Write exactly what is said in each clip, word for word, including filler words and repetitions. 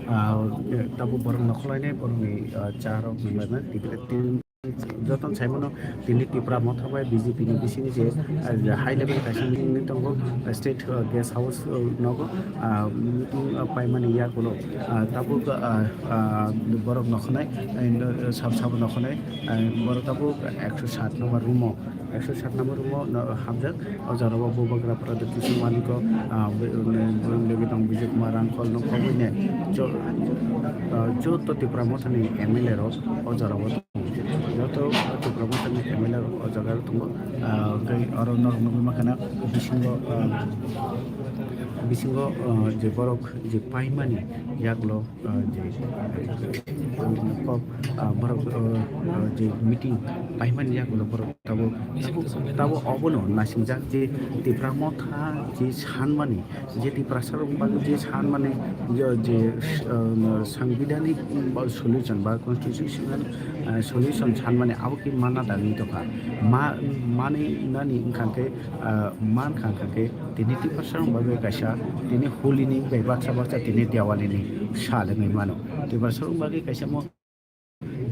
Ah, tabuk borok nokhorlainai borokni, ah, cha rok nanglaina Tipra tin joto saimano tini Tipra Motha bai B J P ni bising je, ah, high level kaisa meeting wngwi tongo, ah, state, ah, guest house, ah, nogo, ah, meeting, ah, paimani yagulo, ah, tabuk, ah, ah, borok nokhornai, ah, sab sabo nokhornai, ah, borok tabuk ekso sat number room o. Ekso sat number room o no, hamjak. O jora o Bubagra Pradyot Kishore Manik o, ah, be-, be-, logi tong Bijay Kumar Rangkhol no khobwi ne. Jo-, ah, joto Tipra Motha ni M L A rok o jora o tongo. Joto Tipra Motha ni M L A rok o jaga o tongo. Ah, tei oro norok nugwi mankha na bisingo, ah, bisingo, ah, je borok je paimani yagulo, ah, je, ah, kok, ah, borok, ah, ah, je meeting paimani yagulo borok tabo, tabo, tabo obono naisijak je Tipra Motha je sanmani, je Tiprasa rok bagwi je sanmani, je, je, ah, sangbidhanik ba solution ba constitutional, ah, solution sanmani abo khe manna dagwi tongkha. Ma-, mani nani wngkha khe, ah, mankha khe tini Tiprasa rok bagwi kaisa tini holi ni bai baksa baksa tini Diwali ni sal wngwi mano. Tiprasa rok bagwi kaisa mo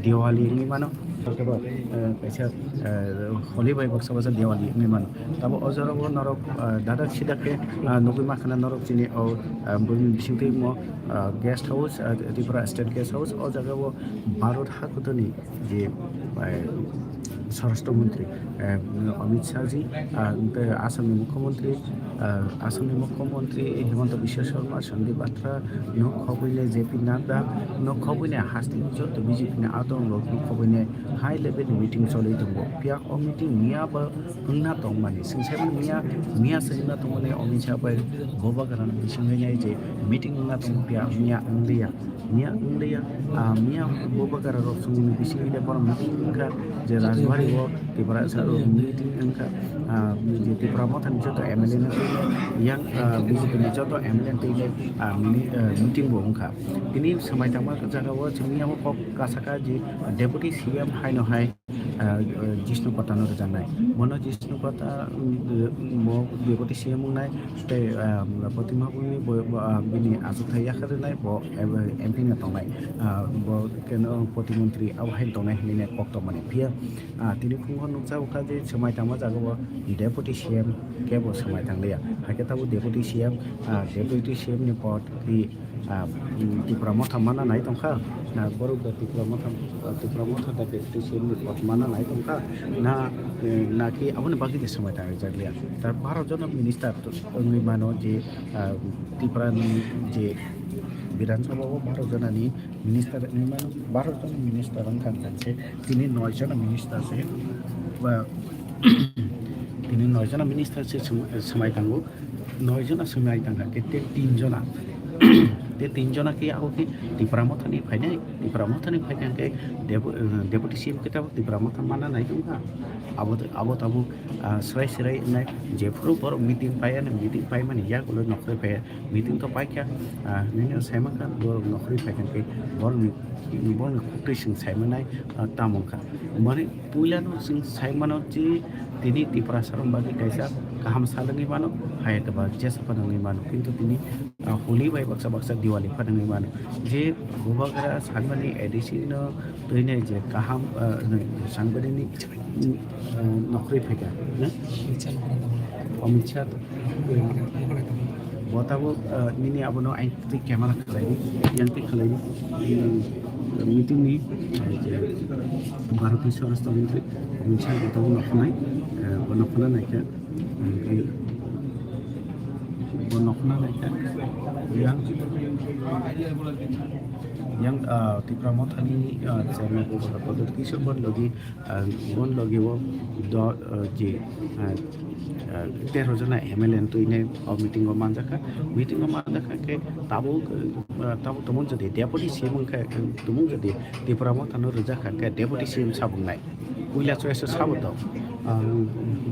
Diwali wngwi mano, eh, kaisa, eh, holi bai baksa baksa Diwali wngwi mano. Tabo o jora o norok, eh, dadak sidak khe, ah, nugwi mankha na norok chini o, ah, buini bisingtwi mo, ah, guest house, ah, Tripura State Guest House, o jaga o Bharat hakuto ni je, eh, Swarashtra Mantri, eh, Amit Shah ji, ah, tei Assam ni Mukhyamantri, ah, Assam ni Mukhyamantri Himanta Biswa Sarma, Sandeep Batra, no khobwi le J P Nadda, no khobwi le hasteni joto B J P ni adong rok no khobwi le high level ni meeting choli tongo. Phiya o meeting miya bo wngna tongmani, swng sai mano miya, miya se wngna tongmani Amit Shah bai Bubagra ni bisingwi nai je meeting wngna tongo phiya miya wngya. Miya wngya, ah, miya Bubagra rok chwngni bisingo de borok meeting wngkha, je Rajbari o Tipra sa rok meeting wngkha, ah, je Tipra Motha ni joto M L A no twi yang, ah, B J P ni joto M L A twi le, ah, mini, ah, meeting bo wngkha. Tini swmai tangma jaga o chwngni abo kok kasaka je Deputy C M haino hai, ah, Jishnu Kota no rwjaknai. Bono Jishnu Kota, um, bo Deputy C M wngnai, tei, ah, Protima Bhumi bo, bo, ah, bini achukthai yakarwi nai, bo, eh, M P no tongnai. Ah, bo keno protimontri abo hai tongnai hinwi nai kok tongmani. Phiya, ah, tini phungo nukjago kha je swmai tangma jaga o Deputy C M kebo swmai tangliya. Hakhe tabuk Deputy C M, ah, Deputy C M ni pod twi, ah, Tipra Motha mana nai tongkha, na borok da Tipra Motha, Tipra Motha da Deputy C M ni pod mana nai tongkha, na, eh, na ki aboni bagwi de swmai tangwi jakliya. Tar baro jono minister wngwi mano je, ah, Tipra ni je Bidhan Sabha o baro jona ni minister wngwi mano, baro jona minister wngkha se, tini noi jona minister se, ba, tini noi jona minister se swmai, swmai tango. Noi jona swmai tangkha, khe tei tin jona. Tei tin jona khe abo khe Tipra Motha ni phainai, Tipra Motha ni phaikha khe Depu-, eh, Deputy C M khe tabuk Tipra Motha mana nai tongkha. Abo, abo tabuk, ah, swrai swrai wngnai, jephuru borok meeting paiya, meeting paimani yagulo nokhorwi phaiya, meeting to paikha, ah, nini saimankha borok nokhorwi phaikha khe borokni, borokni koktwi swng saimanai, ah, tamo wngkha. Mani Puilano chwng sai mano je tini Tiprasa rok bagwi kaisa kaham sal wngwi mano, hai khe ba jesa phano wngwi mano, kintu tini, ah, holi bai baksa baksa Diwali phano wngwi mano. Je Bubagra sanmani A D C no twinai je kaham, ah, sangbidini, mm, ah, nokhorwi phaikha, na? Amit Shah. Bo tabuk, ah, nini abono ain twi camera khlaini, yang twi khlaini. Hmm, meeting ni, ah, je Bharati Swarashtra Mantri Amit Shah bo tabuk nokhornai, ah, bo nokhorna naikha, hmm, tei bo nokhorna naikha, yang, yang, ah, Tipra Motha ni, ah, chairman Bubagra Pradyot Kishore Bhat logi, ah, bon logi o do, ah, je, ah, ah, tero jona M L A twinai o meeting o manjakha. Meeting o manjakha khe tabuk, ah, tabuk tumung jodi Deputy C M wngkha, tumung jodi Tipra Motha no rwjakha khe Deputy C M sabungnai. Puila choice o sabo to. Ah,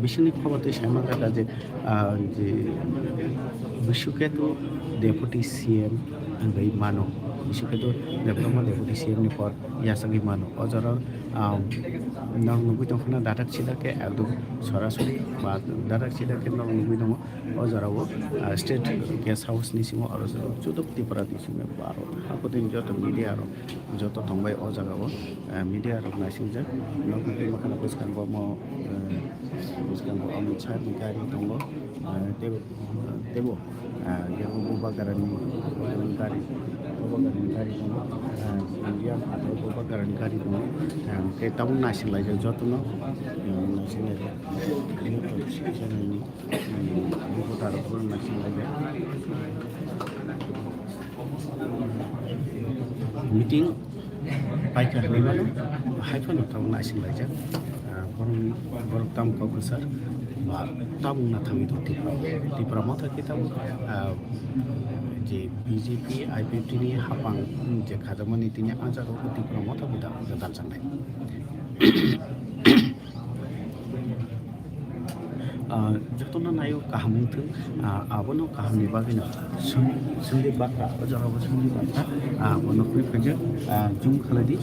bisingni khobor twi sai mankha je, ah, je Bishuketu Deputy C M, wngwi mano. Bisikhe to Debbarma Deputy C M ni por yachagwi mano. O jora, um, nok nugwi tongkhana dadak sida khe ekdom sorasori ba dadak sida khe nok nugwi tongo. O jorao, uh, State Guest House ni simo aro jora Chudok Tripura ni simo baro hakotini joto media rok joto tongbai o jagao, uh, media rok naisingjak. Nok nugwi makhana bwskango omo, uh, bwskango Amit Shah ni gari tongo, uh, tei, teibo, ah, yang Bubagrani gari, Bubagrani gari tongo, ah, yang atau Bubagrani gari tongo, ah, khe tabuk naising laijak jotono, ah, naising laijak. Ini to sini sana ini, ini, ini kota rok pura naising laijak. Meeting paikha hinwi mano, hai phano tabuk naising laijak. Ah, borokni, borok tamo kok kwchar, ba tabuk na thangwi tong Tipra. Tipra Motha khe tabuk, ah, je B J P, I P F T ni hapang je khajakmani tini a jagao Tipra Motha bo da-, da-, daljaknai. Ah, jotono naio kaham wngthung, ah, abono kahamni bagwino Sung-, Sungdi Bakra, o jorao Sungdi Bakra, ah, bo nokhorwi phaijak, ah, zoom khlai di,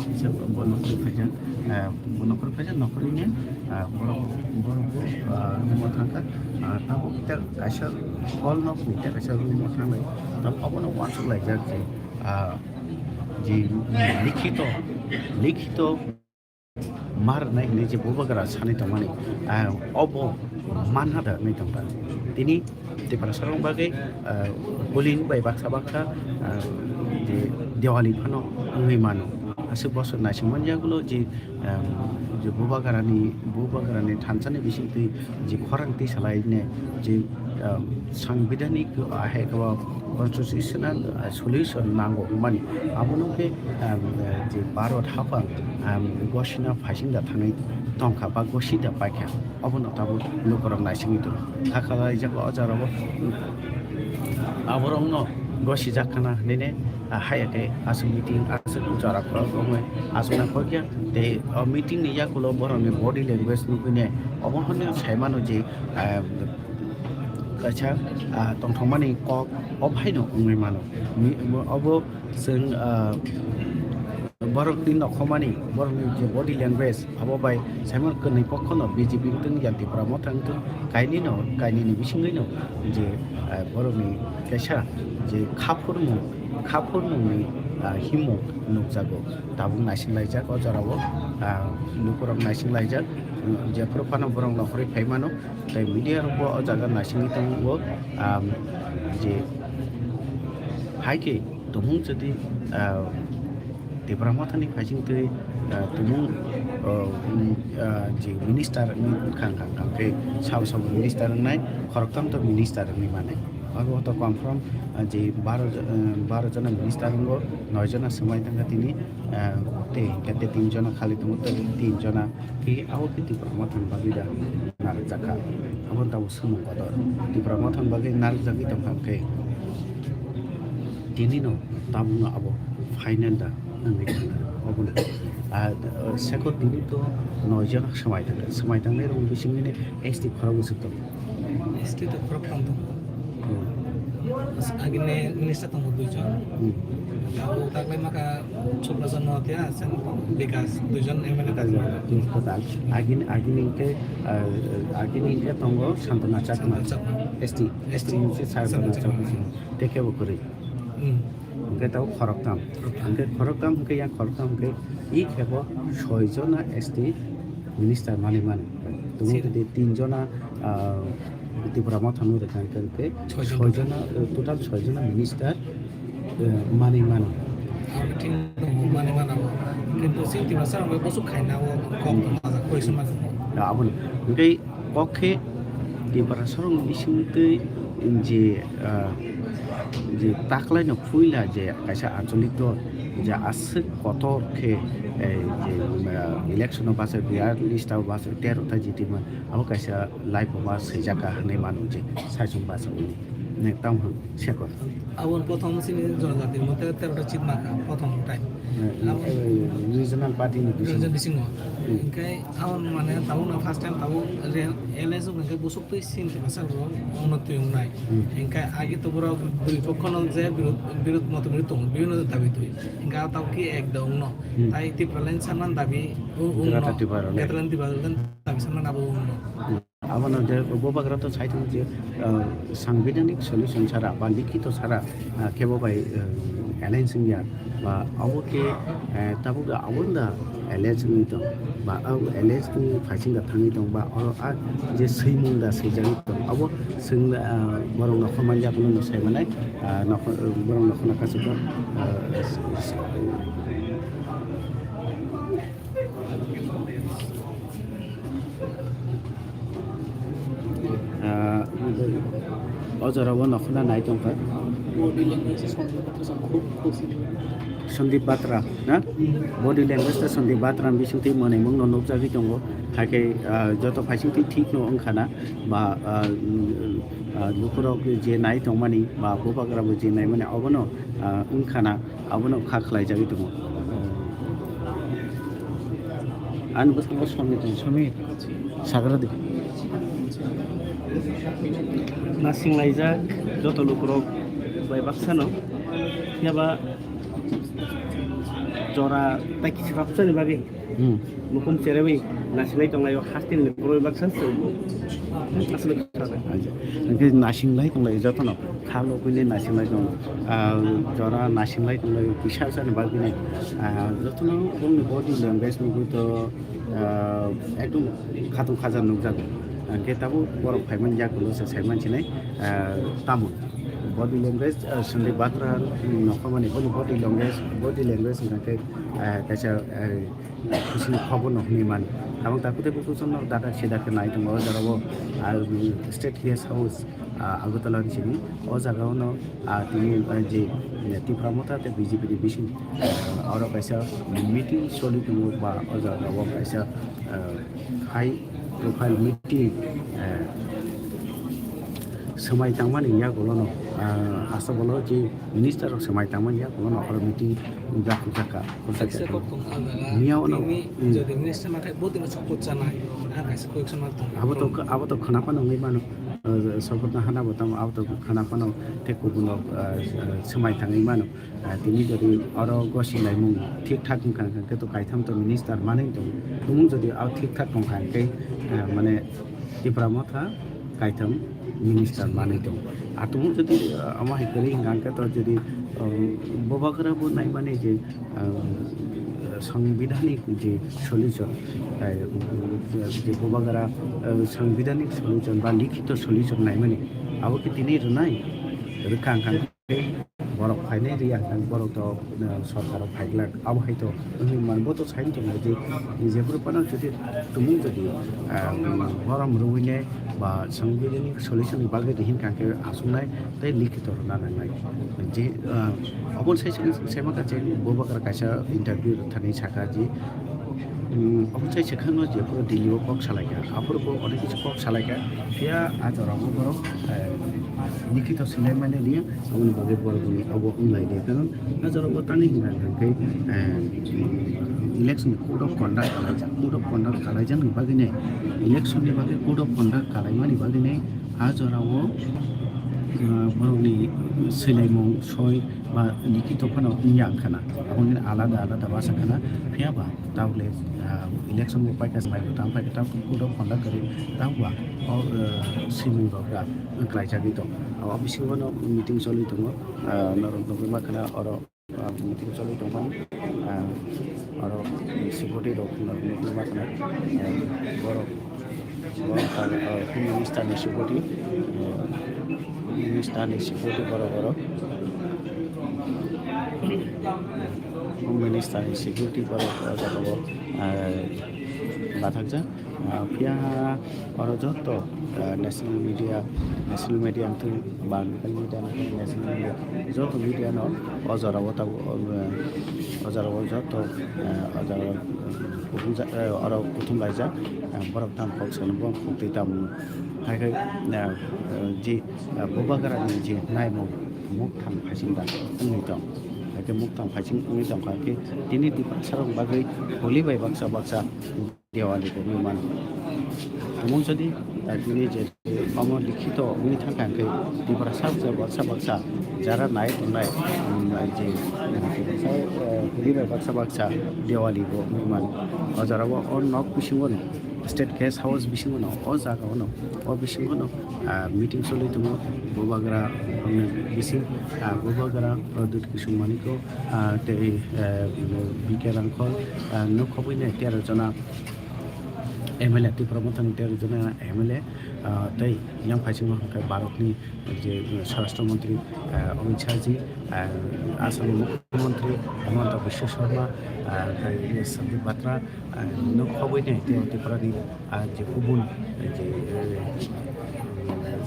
bo nokhorwi phaijak, ah, bo nokhorwi phaijak, nokhorwini, ah, borok, borok bo, ah, room o thangkha, ah, tabuk ta kaisa hall nokni ta kaisa room o thanglai, tabuk abono uansuk laijak je, ah, je likhito, likhito, ma rwnai hinwi je Bubagra sanwi tongmani, ah, obo manna da hinwi tongkha. Tini Tiprasarok bagwi, ah, holy ni bai baksa baksa, ah, je Diwali phano wngwi mano. Aswk bosor naisingmani yagulo je, ah, je Bubagrani, Bubagrani thansani bisingtwi je khorang twi salaine je, ah, sangbidhanik, ah, hai khe constitutional, ah, solution nango hwnmani. Abono khe, ah, je Bharat haphang, ah, gosina phaisingda thangwi tongkha ba gosida paikha. Obono tabuk lukurok naisingwi tongo. Kha khlaijak o jorao aborokno gosijak khna hinwi, ah, haiya khe aswk meeting, aswk jora khorok wngwi achukna kokya. Tei o meeting ni yakulo borokni body language nukwi ne obo hwnwi sai mano je, ah, kaisa, ah, tongthokmani kok o phaino wngwi mano. Mi-, obo chwng, ah, borokni nokhormani, borokni je body language, abo bai saimano kwnwi pokhono B J P wngthung ya Tipra Motha wngthung, kainwino, kainwini bisingwino je, ah, borokni kaisa je khaphurmung, khaphurmungni, ah, himung nukjago. Tabuk naising laijak o jorao, ah, lukurok naising laijak, jephuru phano borok nokhorwi phai mano. Tei media rok bo o jaga naisingwi tongo, um, je hai khe tumung jodi, uh, Tipra Mothani phaising twi, uh, tumung, uh, um, uh, je minister wngwi khang khang khang khe sabo sabo minister wngnai, khoroktham to minister wngwi manai. Abo to confirm, uh, je baro jo-, uh, baro jona minister wngo, noi jona swmai thangkha tini, uh, tei hinkhe tei tin jona khali tongo, tei tin jona Tei abo khe Tipra Mothani bagwi da narwkjakha. Abo tabuk swngmung kotor. Tipra Mothani bagwi narwkjagwi tongkha hwnkhe tinino tabukno abo final da wngwi thangkha. Obono, ah, seko tini to noi jona swmai thangkha. Swmai tangnairokni bisingwini S T khorok bwswk tongo. S T to khorok thang tongo. Hmm. Agini minister tongo duijon. Hmm. Abo taklai maka Subrajan Noatia, sen Bikas, duijon M L A taklai. Hmm, total. Agini, agini hwnkhe, ah, agini hwnkhe tongo Santana Chakma. Santana Chakma. S T, S T. S T ni se Santana Chakma. Chakma. Tei kebo kwrwi. Hmm. Hwnkhe tabuk khoroktham. Khoroktham. Hwnkhe khoroktham hwnkhe yang khoroktham hwnkhe i khebo soi jona S T minister manwi mano. Tumung Sir. Tei tin jona, ah, Tipra Mothano rwkha hwnkhe Soi jona. Soi jona, eh, total soi jona minister, eh, manwi mano. Ang thik tongo, manwi mano. Kintu sini Tiprasa rok bai bosok khaina o kok Hmm. majak koi se majak. Ah, aboni. Hwnkhe kok khe Tiprasa rok bising twi je, ah, je taklaino puila je kaisa ancholik dol je aswk kotor khe, eh, je, ah, election o bachai biya list o bachai tero ta jiti man abo kaisa live o ma swijaka hinwi mano je saichung bachai. Ne, tamo hwn, seko. Aboni prothom sini jonojati mote tero ta seat makha, prothom time. Eh, eh, regional party ni bisingo. Regional bisingo. Hmm. Hingke aboni mane tabuk no first time tabuk re-, L S O hingke busuk twi sini masa bro, ono twi wngnai. Hmm. Hingke agi to boro bwrwi pokho no je birud, birud moto birud tongo, bibhinno dabi twi. Hingke a tabuk ki ek da wngno. Hmm. Tai Tipraland sanman dabi u-, wngno. Greater Tipraland. Greater Tipraland dabi sanman abo wngno. Hmm. Abono je bubagra to sai tongo je, ah, sangbidhanik solution sara ba likhito sara, ah, kebo bai, ah, alliance wngya ba abo khe, eh, tabuk abono da alliance wngwi tong ba abo alliance ni phaising da thangwi tong ba oro a je swimung da swijagwi tong abo swng, ah, borok nokhor manya phano no sai manai, ah, nokhor, borok nokhorno kaisa khe, ah, Ah, o jora o nokhorna nai tongkha. Body language Sandeep Batra, na? Body language ta Sandeep Batra ni bisingtwi mwnwi mungno nukjagwi tongo. Haikhe, ah, joto phaisingtwi thik no wngkha na ba, ah, mm, ah, lukurok je nai tongmani ba bubagra bo je naimani obono, ah, wngkha na. Abono kha khlaijagwi tongo. Ani bwskango Somit, Somit, sagra di. Nasinglaijak joto lukurok bai baksano. Phiya ba jora tai kisa babsani bagwi. Hmm. Mukhum cherewi nasilai tonglaio, hasteni borok baksa se. Aswk. Hingke nasinglai tonglaio jotono. Kha logwini nasinglai tong. Ah, jora nasinglai tonglaio, kisa sani bagwini. Ah, jotono bongni body language nugwi to, ah, ekdom khatung khaja nukjago. Hingke tabuk borok phaiman yakulo se saiman sinai, ah, tamo. Body language, ah, Sandeep Batra, mm, nokhamani boni body language, body language hingke, ah, kaisa, ah, Kusini khobor no hwnwi mano. Tabuk ta kutui bukuchung no dada sida khe nai tongo o jora o, ah, State Guest House, ah, Agartala ni simi. O jaga o no, ah, tini, ah, je, eh, Tipra Motha tei B J P ni bising, ah, oro kaisa meeting choli tongo ba o jaga o kaisa, ah, high profile meeting, eh, swmai tangmani yagulo no, ah, aswk bolo je minister rok swmai tangmani yagulo no oro meeting Jakha, jakha. Jakha. Miya ono, tini hmm. Jodi minister nakhai bo tini support chanai, ar kaisa koyeksa ma tong. Abo to, abo to khana phano wngwi mano, eh, support na hana bo tamo, abo to khana phano tei kubun rok, eh, eh, swmai thangwi mano. Eh, tini jodi oro gosi laimung thik thak wngkha, hwnkhe to kaitham to minister manwi tong. Tumung jodi abo thik thak tongkha, hwnkhe, eh, mane Tipra Motha kaitham minister manwi tong. Atung jodi, uh, omo hai kwrwi hwnkha hwnkhe to jodi, um, bubagra bo naimani je, um, sangbidhanik je solution, eh, je bubagra, uh, sangbidhanik solution ba likhito solution naimani abo khe tini rwnai rwkha hwnkha. Borok phainai rwya hwnkhe borok to, uh, sorkar o phaiglak. Abo hai to wngwi man, bo to sai tongmani je, je phuru phano jodi tumung jodi, uh, borom rwui ne ba sangbidhanik solution ni bagwi de hinkha khe aswknai tei likhito rwna nangnai. Je, uh, obo sai se, se maka je bubagra kaisa interview thani saka je, um, obo sai se khano je phuru Delhi o kok salaikha. Aphuru bo onek kisu kok salaikha. Phiya a jora o borok, uh, likhito swinai mani rwya. Aboni bagwi borok ni obo wng lai de, karon a jora o tani hwnka hwnkha khe, eh, election ni code of conduct kalaijak, code of conduct kalaijak ni bagwi ne, election ni bagwi code of conduct kalaimani bagwi ne a jora o, eh, borok ni swlaimung soi ba likhito phano wngya wngkha na, aboni alada alada basa khana, phiya ba tabuk le, ah, election bo paikha, mai bo tang paikha, tabuk code of conduct kwrwi, tabuk ba o, eh, swimung rok da. Klaijagwi tong. O bisingo no meeting choli tongo. Ah, norok nugwi mankha na oro, ah, meeting choli tongmani. Ah, oro security rok norok nugwi mankha na. Ah, borok, borok, ah, Home Minister ni security, ah, Home Minister ni security borok oro. Home Minister ni security borok o jaga o, ah, bathakjak. Ah, phiya oro joto, ah, national media, national media wngthung, bang media wngthung, national media, joto media no o jora o tabuk, ah, o jora o joto, ah, o jora o kuthum ja-, eh, oro kuthum laijak, ah, borok tamo kok sano bo kok twi tamo hai khe, ah, ah, ji, ah, bubagra ni ji naimung mukthang phaising da wngwi tong, hai khe mukthang phaising wngwi tong kha khe tini Tiprasa rok bagwi holi bai baksa baksa Diwali kwrwi mano. Omo jodi, ah, tini je omo likhito wngwi thangkha hwnkhe Tiprasa baksa baksa jara nai tongnai, um, je, eh, kwrwi bai baksa baksa Diwali bo wngwi mano. O jora o, o nok bisingo no, State Guest House bisingo no, o jaga o no, o bisingo no, ah, meeting choli tongo, bubagra, um, bising, ah, bubagra Pradyut Kishore Manikya, ah, tei, eh, B K Rangkhol, ah, nok khobwi nai tero jona M L A, Tipra Mothani tero jona M L A, ah, tei yang phaisingo hwnkhe Bharatni je Swarashtra Montri, ah, Amit Shah ji, ah, Assamni Mukhyamantri Himanta Biswa Sarma, ah, tei Sandeep Batra, ah, nok khobwi nai tei Tripurani, ah, je kubun, je, eh,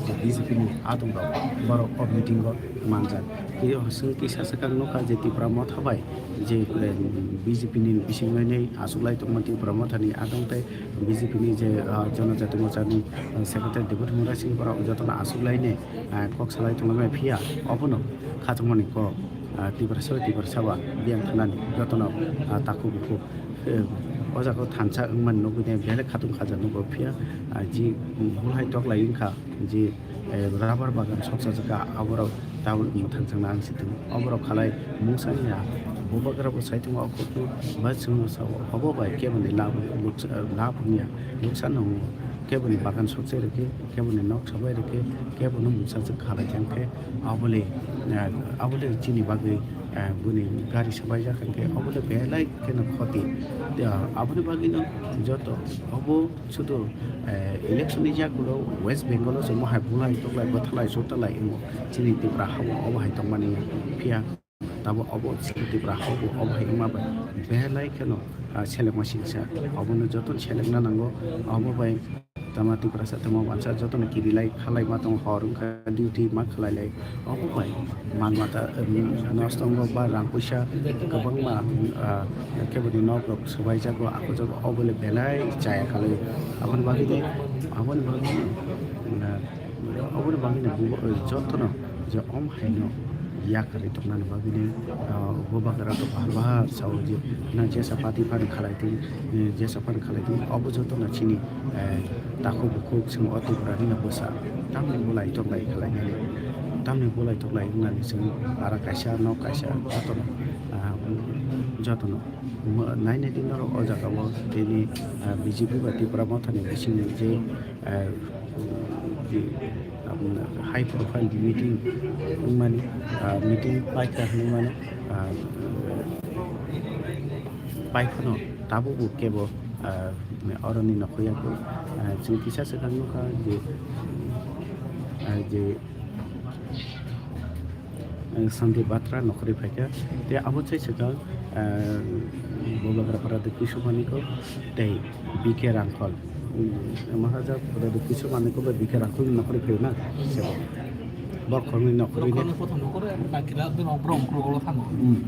je B J P ni adong rok borok o meeting o manjak. Tei o swng kisa swkang nukha je Tipra Motha bai je, eh, B J P ni bising lainai achuklai tongma Tipra Mothani adong tei B J P ni je, ah, Jonojati Morcha ni, ah, Secretary Deputy Murai Singh borok jotono achuklainai, ah, kok salai tonglaimani phiya obono khatungmani kok, ah, Tiprasa bai Tiprasa ba biyang thanani jotono, ah, takhuk bukhuk, eh, o jaga o thansa wngmani nugwi belai khatung khaja nugo phiya, ah, ji, um, bulhai toklai wngkha je, eh, rubber bagan soksa jaka aborok tabuk mwthang changna ang sitwng. Oborok khalai mungsa wngya, bubagra bo saitung o khukno bai chwngno sao, obo bai keboni lab luksa-, lab wngya, luksan wngo. Keboni bagan sokchai rwkhe, keboni nok sabai rwkhe, kebono mungsa jwk khalai thangkhe, abole, eh, abole chini bagwi, eh, boni gari sabaijak hwnkhe, obole belai kheno khoti. Aboni bagwino joto obo Sudu, eh, election ni yagulo West Bengal o se mohai bulai toklai bwthalai sutalai wngo. Chini Tipra hao obo hai tongmani phiya tabo obo chini Tipra hao bo obo hai wngma bai belai kheno, ah, selengma singsa. Obono jotono selengna nango. Obo bai tama Tiprasa tama wansa jotono kirilai khalai ma tongo hor wngkha duty ma khlai lai. Obo bai mal mata, em, nosto wngo ba rang puisa kwbangma, ah, keboni nok rok swbai jago, ako jago, obo le belai chaya khalai. Aboni bagwi de, aboni bagwi, ah, aboni bagwi no bubo-, jotono je om haino yakarwi tongnani bagwi no, ah, bubagra to bahar bahar sao je na jesa party phani khalai twi, eh, jesa phani khalai twi, obo jotono chini eh, takhuk bukhuk chwng o Tripura ni bwsa tamni bulai toklai khlainani, tamni bulai toklai wngnani chwng para kaisa nok kaisa jotono, ah, jotono nainai di norok o jaga o tini, ah, B J P ba Tipra Mothani bisingni je, ah, high profile meeting wngmani, ah, meeting paikha hinwi mano, ah, paikhano tabukbo kebo, ah, oroni nokhorya khe, ah, chwng kisa swkang nukha je, ah, je, ah, Sandeep Batra nokhorwi phaikha. Tei abo chai swkang, ah, Bubagra Pradip Kishore Manikya tei B K Rangkhol. Maharajak Pradip Kishore Manikya bai B K Rangkhol nokhorwi phaio na? Borok khoroknwi nokhorwi de. Borok khoroknwi prothom nokhoro, bakira borok, borok ukulok ulo thango. Hmm.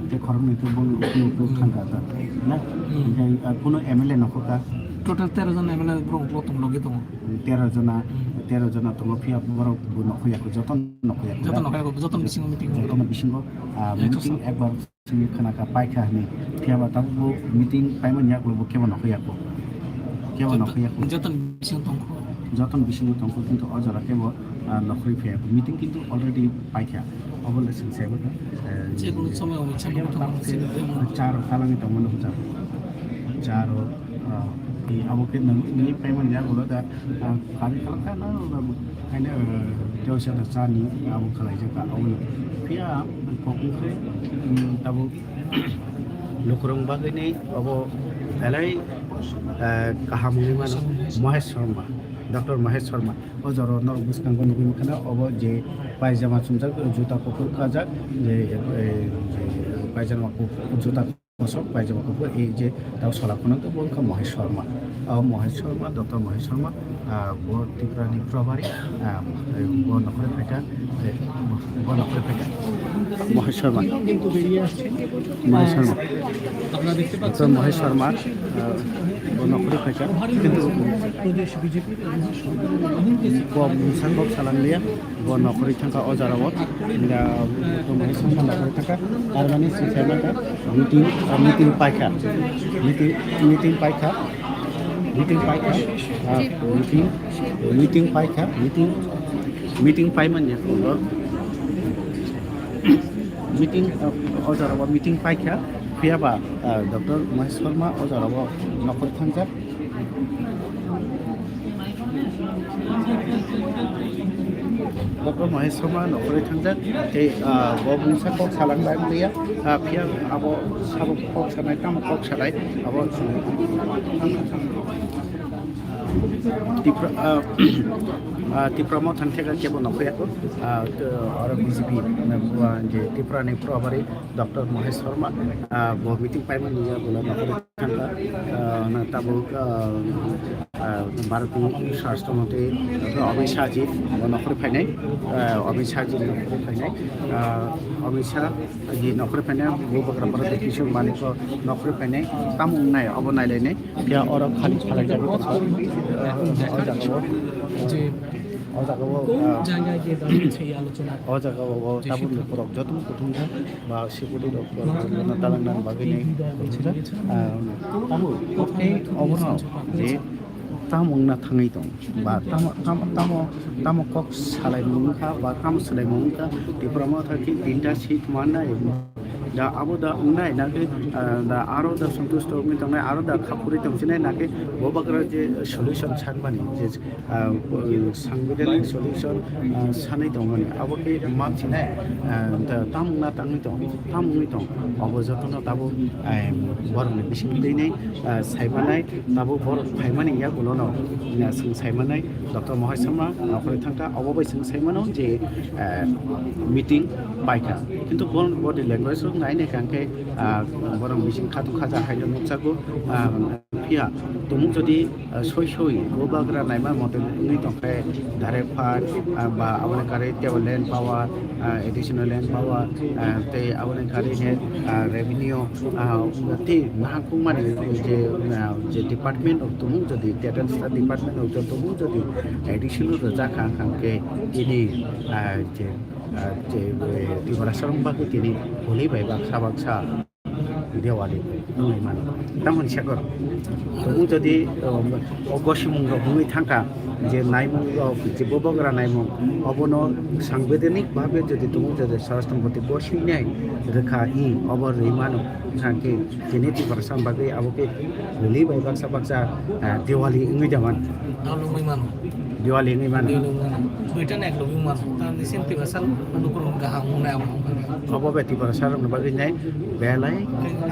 Tei khoroknwi khe boni ukulok ukulok thangkha da. Na? Hmm. Hingkhe, ah, kuno M L A nokhorkha? Total tero jona M L A borok ukulok tong logi tongo. Tero jona, hmm, tero jona tongo phiya borok bo nokhorya kho, joto nokhorya kho da? Joto nokhorya kho, joto bisingo meeting. Joto bisingo, ah, meeting ekbar Chini khana kha paikha hwnwi, phiya ba tabukbo meeting paimani yagulo bo kebo nokhorya kho. Kebo nokhorya kho. Joto ni bisingo tongkho. Joto ni bisingo tongkho, kintu o jora kebo, ah, nokhorwi phaiya kho. Meeting kintu already paikha. Obo le chwng sai mano, eh, je kono somoy obo chwng kebo tongkho, tabuk se chini tongkho. Charo talangwi tongmano hwnjak. Charo, ah, abo khe nang, nini paimani yagulo da, ah, kari khalangkha na, na, Haino, eh, tei waisa da chani abo khlaijak kha, aboni phiya kok wngkhe, mm, tabuk lukurok bagwini obo belai, eh, kaham wngwi mano Mahesh Sharma, Doctor Mahesh Sharma. O jora norok bwskango nugwi mankha na obo je paijama chumjak, juta kuphur kajak, je, eh, je paijama kuphur, juta Mosok paijak bo, ei je tau sola phano to bo wngkha Mohesh Sharma. O Mohesh Sharma, Doctor Mohesh Sharma, ah, bo Tripura ni probari, ah, bo nokhorwi phaikha, eh, bo nokhorwi phaikha. Mohesh Sharma. Mohesh Sharma. Doctor Mohesh Sharma, ah, bo nokhorwi phaikha. Kintu bo mungsa kok salang liya. Bo nokhorwi thangkha o jora o. Hingkha bo Mohesh Sharma nokhorwi thangkha. Tar mani si sai mankha meeting, ah, meeting paikha. Meeting, meeting paikha. Meeting paikha. Ah, meeting, meeting paikha. Meeting, meeting paimani phungo. Meeting, ah, o jora o meeting paikha. Phiya ba, ah, Doctor Mohesh Sharma o jora o nokhorwi thangjak. Doctor Mohesh Sharma nokhorwi thangjak, tei, ah, bo mungsa kok salang lai manliya, ah, phiya abo sabo kok sanai, tamo kok sanai, abo Tipra, ah, ah, Tipra Motha ni theka kebo nokhorya kho, ah, oro B J P, ah, je Tripura ni probari Doctor Mohesh Sharma, ah, bo meeting paimani ya, bo nokhorwi thangkha, ah, na tabuk, ah, ah, Bharati Swarashtra Mantri Amit Shah ji bo nokhorwi phainai, ah, Amit Shah ji nokhorwi phainai, ah, Amit Shah ji nokhorwi phainai, Bubagra Pradyut Kishore Manik nokhorwi phainai, tamo wngnai obo nailainai, phiya oro khali salai jagwi tongkha, ah, o jaga o, o jaga o, ah, o jaga o tabuk lukurok jotono kuthumkha. Ba security rok, no, talang nang bagwi ni, ah, tamo, tei obono je tamo wngna thangwi tong, ba tamo, tamo, tamo, tamo kok salaimung wngkha, ba tamo swlaimung wngkha, Tipra Motha khe tinta seat mannai, da abo da wngnai, nakhe, ah, da aro da santusto wngwi tongnai, aro da kha phurwi tongsinai, nakhe Bubagra je solution sanmani, je ah, sangbidanik solution, ah, sanwi tongmani, abo khe ma sinai, ah, ta-, tamung na tangwi tong, tamungwi tong, obo jotono tabuk, ah, borokni bising twi nai, ah, saimanai, tabuk borok phaimani yagulono, ah, chwng saimanai, Doctor Mohesh Sharma nokhorwi thangkha, obo bai chwng saimano je, ah, meeting paikha, kintu borok body language rok nai nai kha hwnkhe, ah, borok bising khatung khaja haino nukjago, ah, Phiya, tumung jodi, ah, soi soi, Bubagra naima mote wngwi tongkhe, direct fund, ah, ba aboni karwi tei land power, ah, additional land power, ah, tei aboni karwi ne, ah, revenue, ah, tei nahangkukmani je, ah, je department of tumung jodi, Title Department of tumung jodi additional rwjak kha, hwnkhe tini, ah, je, ah, je, eh, Tiprasa rok bagwi tini holi bai baksa baksa. Diwali wngwi mano. Tamoni sakor tumung jodi, um, o gosimung rok wngwi thangkha je naimung rok je Bubagra naimung obono sangbidanik bhabe jodi tumung jodi Swarashtra Mantri bo swinai rwkha i obo rwi mano thangkhe tini Tiprasa bagwi abo khe holi bai baksa baksa, ah, Diwali wngwi jaman. Dol wngwi mano. Diwali wngwi mano. Diwali wngwi mano. Duita na ek logi wngwi mano. Tamni same Tiprasa lukurok kaham wngnai abo wngkha. Obo bai Tiprasa rokni bagwi nai belai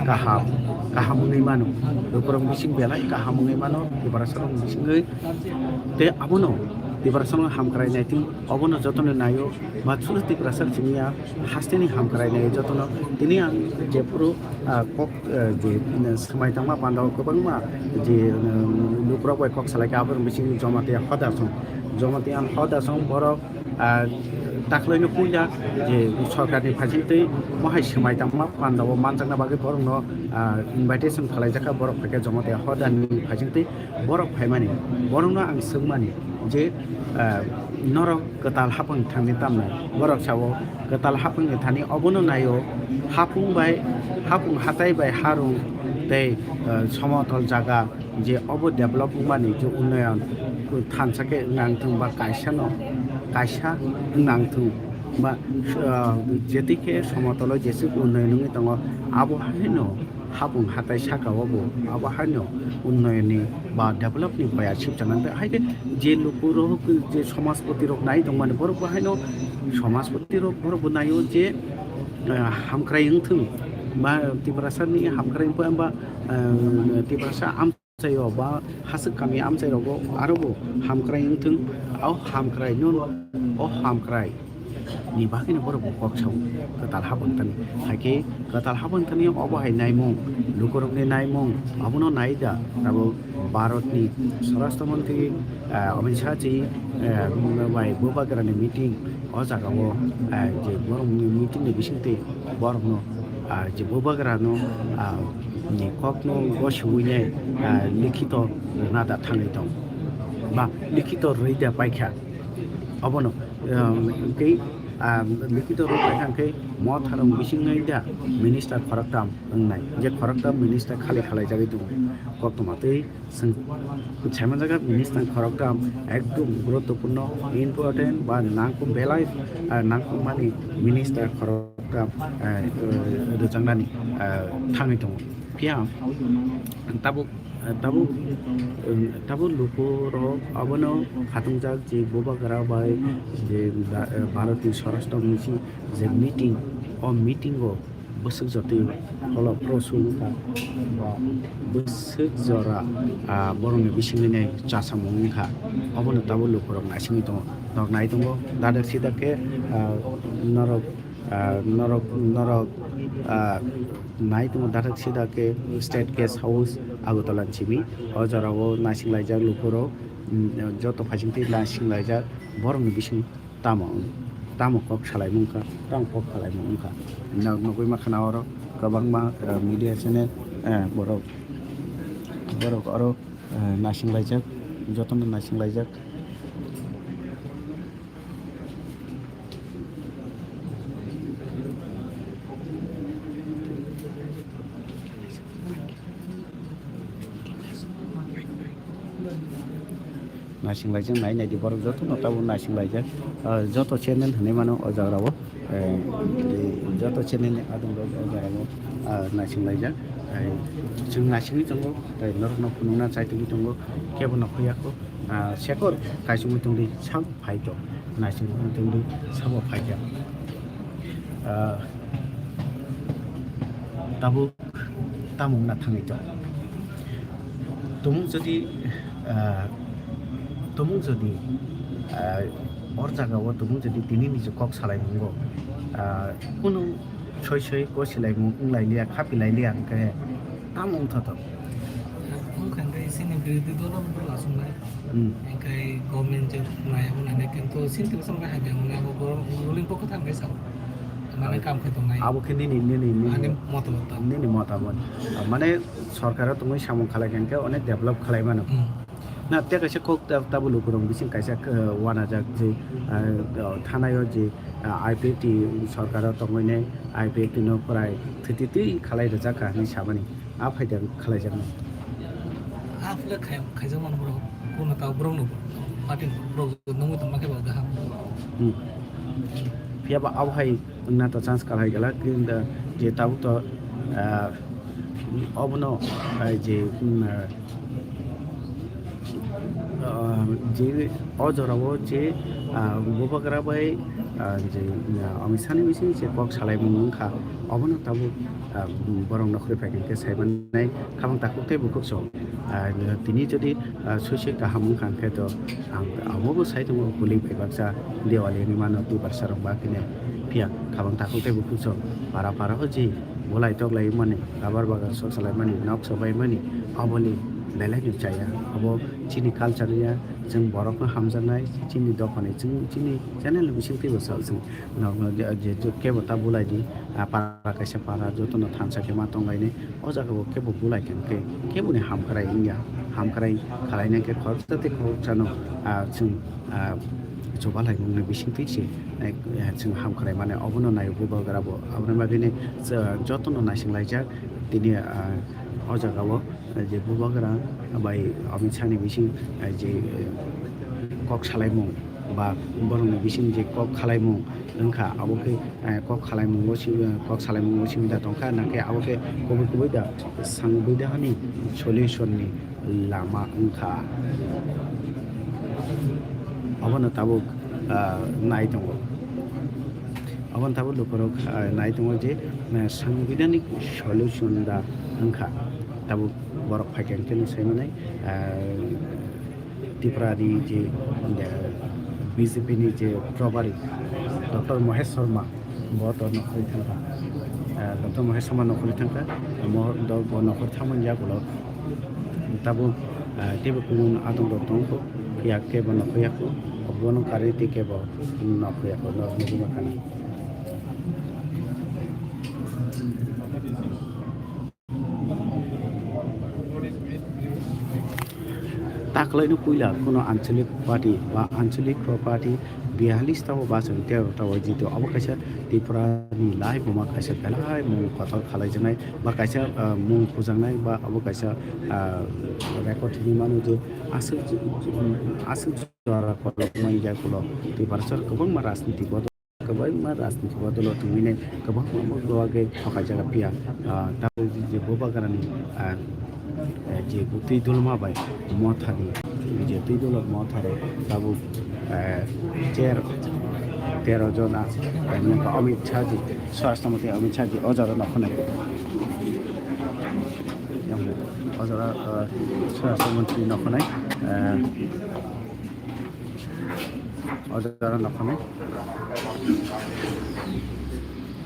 kaham, kaham wngwi mano. Lukurok bising belai kaham wngwi mano Tiprasa rokni bisingwi. Tei abono Tiprasa rokno hamkrai nai twi obono jotono naio. Ba chwla Tiprasa chini ya hasteni hamkrai nai jotono. Tini ang jephuru, ah, kok, ah, je, mm, swmai tangma panda o kwbangma je, mm, lukurok bai kok salai kha, aboni bising Jamatia hoda song, Jamatia hoda song borok, ah, takhwlaino puila je sorkarni phaisingtwi mohai swmai tangma panda o manjakna bagwi borokno, ah, invitation khalaijakha, borok phaikha Jamatia hodani phaisingtwi. Borok phaimani, borokno ang swngmani je, ah, norok kwtal hapung thangni tamni? Borok sao kwtal hapungni thani obono naio, hapung bai, hapung hatai bai harung tei, ah, somotol jaga je obo develop wngmani je unnoyon thansa khe wngna wngthung ba kaisano, kaisa wngna wngthung ba, ah, jetikhe somotolo jeswk unnoyon wngwi tongo abo haino hapung hatai saka o bo abo haino unnoyonni ba developni boya sipchang nang. Hai khe je lukurok je somajpoti rok nai tongmani borok bo haino somajpoti rok borok bo naio je, eh, hamkrai wngthung ba Tiprasani hamkrai wngpha ba, eh, Tiprasa amchaio ba hasik kami amchai rogo aro bo hamkrai wngthung. O hamkrai no, o hamkrai ni bagwino borok bo kok sao kwtal habangtani. Haikhe kwtal habangtani obo hai naimung, lukurokni naimung, abono nai da abo Bharatni Swarashtra Mantri, ah, Amit Shah ji, ah, bai Bubagrani meeting, o jagao, ah, je borokni meeting ni bisingtwi borokno, ah, je Bubagrano, ah, ni kokno gosiwinai, ah, likhito rwna da thangwi tong ba likhito rwida paikha. Obono, um, tei, ah, likhito rwkha hwnkhe motharok bisingni da minister khoroktham wngnai, je khoroktham minister khali khalaijagwi tongo. Koktwma tei chwng saimanjak minister khoroktham ekdom guruttopurno, important ba nangkuk belai, ah, nangkukmani minister khoroktham, ah, rwjaknani, ah, thangwi tongo. Phiya tabuk, tabuk, tabuk lukurok abono khatungjak je Bubagra bai je Ba-, Bharatni Swarashtra Mantri je meeting, o meeting o bwswk jotwi kholo prosu wngkha ba bwswk jora, ah, borokni bisingni chasamung wngkha. Obono tabuk lukurok naisingwi tongo, nok nai tongo dadak sida khe, ah, norok, ah, norok, norok, ah, nai tongo dadak sida khe State Guest House Agartala ni simi. O jorao naisinglaijak lukurok, mm, joto phaisingtwi naisinglaijak borokni bising tamo, tamo kok salaimung wngkha, tamo kok salaimung wngkha. Nok nugwi mankha na oro kwbangma, eh, media channel, eh, borok, borok oro, eh, naisinglaijak, jotono naisinglaijak. Naisinglaijak, nai naidi borok jotono tabuk naisinglaijak. Ah, joto channel hinwi mano o jaga o, eh, joto channel ni adong rok o jaga o, ah, naisinglaijak. Ai, chwng naisingwi tongo, tei norokno phunukna chai tongwi tongo, kebo nokho yako. Ah, sekor kaisingwi tongdi, sabo phaito, naisingwi tongdi, sabo phaikha. Ah, tabuk tamo wngna thangwi tong. Tumung jodi, ah, tumung jodi, ah, or jagao tumung jodi tini ni je kok salai mungo, ah, kunu soi soi kok silai mung wng lai liya, khapi lai liya, hwnkhe tamo wngthotok. Wngkha hwnkhe chini birodhi dolo wngkha aswknai. Hmm. Hwnkhe government je nai abo nai, kintu chini twibo samkhe hai bai wngkha, abo ruling pokho thangkhe sao. Mane kam khe tongnai. Abo khe nini, nini, nini. Ani motamot. Nini motamot. Mane sorkaro tongwi samung khalai khe onek develop khalai mano. Hmm. Na, tei kaisa kok ta-, tabuk lukurok bising kaisa, eh, wanajak je, eh, thanai o je, eh, I P F T sorkaro tongwi nai, I P F T no pwrai thwitwi twi khalai rwjak kha hinwi samani. A phaida khalaijaknai. A phile khai-, khaijakmani borok kuno ta borokno party borok nungwi tongma khe bo kaham. Hmm. Phiya ba abo hai wngna to chance kal hai gala, kinda je tabuk to, ah, obono, ah, je, mm, ah, ah, je o jorao je, ah, Bubagra bai, ah, je, ah, Amit Shah ni bising je kok salaimung wngkha, obono tabuk, ah, borok nokhroi phai khe saimanai khabang takhuk tei bukhuk song. Ah, tini jodi, ah, sui sui kaham wngkha hwnkhe to ang abo bo sai tongo, buling bai baksa Diwali hinwi mano, Duibar sarok ba khe phiya khabang takhuk tei bukhuk song para para o je bulai tok lai mani, rubber bagan sok salai mani, nok sobai mani, aboni belai no chaya. Abo chini culture ya, chwng borok no hamjaknai, chini dophani, chwng chini channel ni bising twibo sao chwng. Nok no je, je, je kebo ta bulai di, ah, para kaisa para joto no thansa khe ma tong lai ni. O jaga o kebo bulai khe hwnkhe kebo ni hamkrai wngya, hamkrai khalai nai khe khoroksa tei khoroksa no, ah, chwng, ah, chubalai mung ni bising twi se, eh, chwng hamkrai mane obono nai Bubagra bo. Aboni bagwi ni, ah, joto no naising laijak tini, ah, o jaga o. Je Bubagra bai Amit Shah ni bising, eh, je, eh, kok salaimung ba borok ni bising je kok khalaimung wngkha, abo khe, eh, kok khalaimung o simi, eh, kok salaimung o simi da tongkha, nangkhe abo khe kubui kubui da Sangbidhan ni solution ni lama wngkha. Obono tabuk, ah, nai tongo. Obono tabuk lukurok, ah, nai tongo je, ah, Sangbidhan ni solution da wngkha. Tabuk borok phaikha hwnkhe no sai manai, ah, Tripura ni je, ah, B J P ni je probari, Doctor Mohesh Sharma, bo to nokhorwi thangkha. Ah, Doctor Mohesh Sharma nokhorwi thangkha. Mo-, do-, bo nokhor thangmani yagulo tabuk, ah, teibo kunu adongrok tongkho. Phiya kebo nokhorya kho. Bono karwi tei kebo nokhorya kho. No, nugwi mankha na. Takhwlaino puila kheno Anchalik party ba Anchalik party biyalish ta o bachai tero ta o jito. Abo kaisa Tripura ni lai buma kaisa belai mung kotor khalaijaknai ba kaisa, ah, mung pujaknai ba abo kaisa, ah, record hinwi mano je aswk, aswk jora kolok manya ulo Tiprasa kwbangma rajniti bodol. Kwbangma rajniti bodolo tongwinai kwbangma mokol age thokaijak phiya, ah, tabuk je Bubagrani, ah, eh, je twi dolma bai mothani, je twi dolok motharo tabuk, eh, tero, tero jona, eh, Amit Shah ji, Swarashtra Mantri Amit Shah ji o jora nokhornai. O jora, eh, Swarashtra Mantri nokhornai, eh, O jaga nokhornai.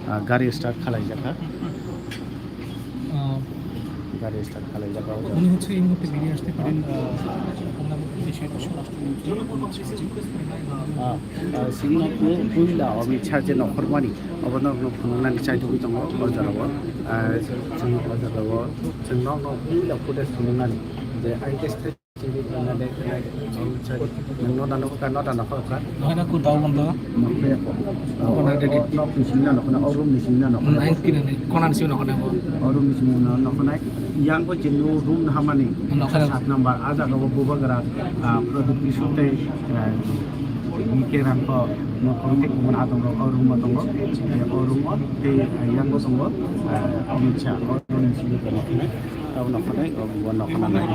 Ah, gari start khalaijakha. Ah, Gari start khalaijakha o jaga. উনি হচ্ছে এই মুহূর্তে বেরিয়ে আসতে পারেন, আহ, আমরা বিষয়টা স্বরাষ্ট্রমন্ত্রী অমিত Shahji. Ah, ah, sini pui-, puila Amit Shah je nokhormani, obono phunuknani chaitugwi tongo o jaga o. Ah, chwng o jaga o, chwng nokno puila footage phunuknani je I T state Nokno dano ka, nokno dano ka. Nokno kun tau bang to. Nokno ya ko. Kona de de. Nok ni sini nokno, o room ni sini nokno. Nai kira ni, kona ni sini nokno bo. O room ni sini nokno nai. Yang ko jenu room na hamani. Nokno. Sat number, aja ko Bubagra, ah, Pradyot Kishore tei, ah, B K Rang ko, nokno tei kumon adong ro, o room o tongo. O room o tei, ah, yang ko tongo, ah, Amit Shah, o room ni sini nokno. Tabo nokhornai, o bo nokhornai.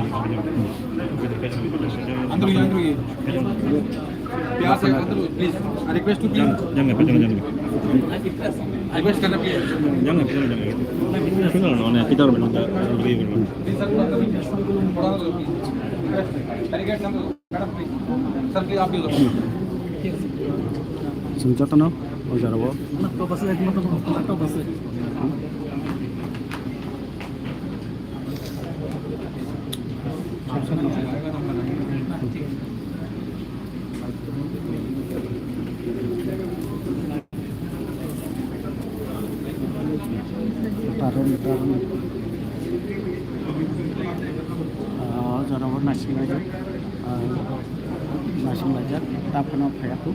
Andrew, Andrew. Please, I request to please. Jangan, jangan, jangan. Request karena please. Jangan, jangan, jangan. Sino, no, no, kita orang. Please, sir, please. Request. Madam, please. Sir, please, आप भी उधर। Chwng jotono o jora o. Ah, o jora o naising laijak, ah, naising laijak, ta phano phaiya kho.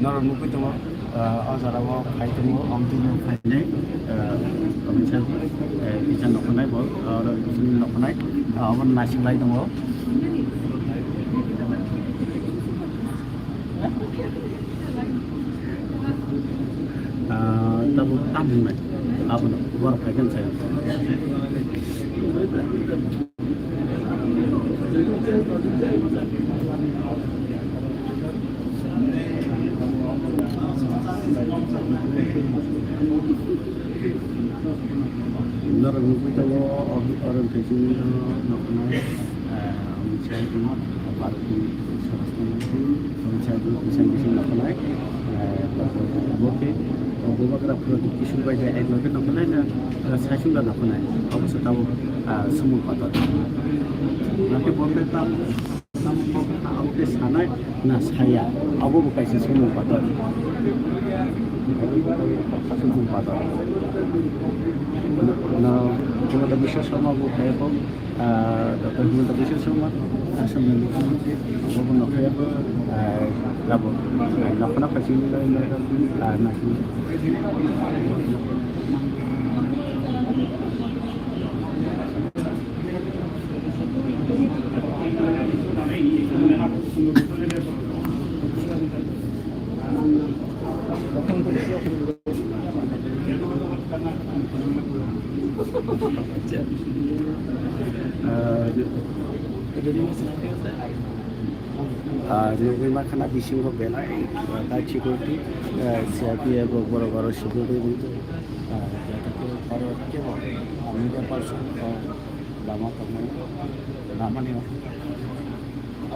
Norok nugwi tongo, ah, o jora o phai tongo, omtwi no phainai, ah, omo khe, eh, kisa nokhornai bo, ah, oro bini nokhornai, ah, obo naising lai tongo. Ah, tabuk tam wngnai. Abono borok phai khe sai. Norok nugwi tongo, o, oro khe chini, ah, noknai. Ah, omo chai di, party, swaratma di, omo chai di, bising bising noknai. Ah, bo khe, bo bagra phuru kisur bai de ek loge noknai na, ah, saichung da noknai. Obo se tabuk, ah, sumung kotor. Nokhe bo khe tam, tam kok, ah, obo khe sanai na saya. Obo bo kaisa sumung kotor. Sumung kotor. Na, na, Himanta Biswa Sarma bo kaya kok. Ah, Doctor Himanta Biswa Sarma, Assam ni mukhyamantri, obo nokha ya, ah, labo, ah, nokha nokha simi, ah, nasi. Ah, nugwi mankha na bisingo belai, ah, tight security, ah, C R P F rok borok aro security rok, ah, joto khe oro kebo, ah, media person, ah, lama tongmani, lamani. O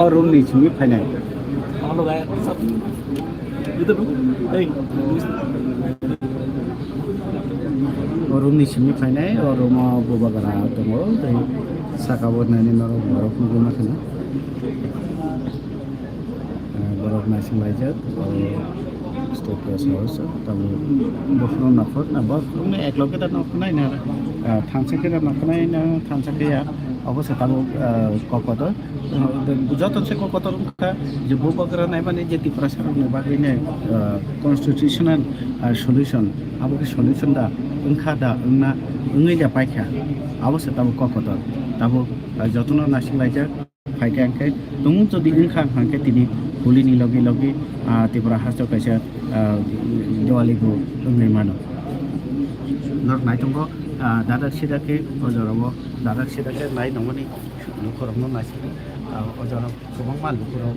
room ni simi phainai. O room ni simi phainai, o room o bubagra tongo, tei saka o naini norok borok nugwi mankha na. Eh, borok naising laijak, o state guest house, tamo buphuru nokhor, na buphuru ni ek loge da nokhnai na, ah, thansa khe da nokhnai na, thansa khe ya, obo se tamo, ah, kokodo. Eh, joto se kokodo wngkha je bubagra naimani je Tiprasa rokni bagwi ne, ah, constitutional, ah, solution, abo khe solution da wngkha da wngna, wngwi da paikha, abo se tamo kokodo. Tamo, ah, jotono naising laijak. Phaikha hwnkhe, tong jodi wngkha hwnkhe tini holi ni logi logi, ah, Tripura haste kaisa, ah, Diwali bo wngwi mano. Norok naitongo, ah, dadak sida khe o jora o, dadak sida khe nai tongmani lukurokno naisingwi, ah, o jora kwbangma lukurok.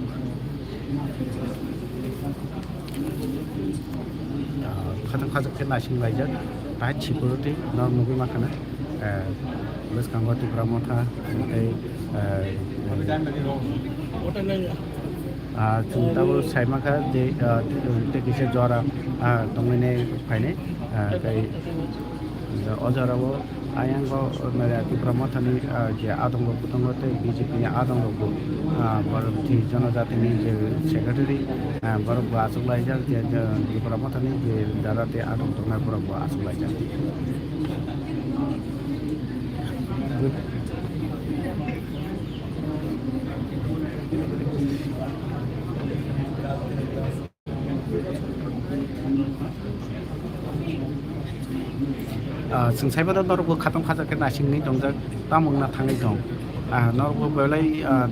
Ah, khatang khajak khe naising laijak, tai chiporo twi norok nugwi mankha na, eh, bwskango Tipra Motha, tei, eh, ah, chwng tabuk sai mankha je, ah, tei kisa jora, ah, tongmani phainai, ah, tei o jora o Ayang o, o, Tipra Mothani, ah, je adong rok bo tongo tei B J P ni adong rok bo, ah, borok twi jonojati ni je secretary, ah, borok bo achuk laijak je, je Tipra Mothani je dara tei adong tongnai borok bo achuk laijak. Ah, chwng saimano norokbo khatong khajak khe naisingwi tongjak, tamo wngna thangwi tong. Ah, norokbo belai, ah,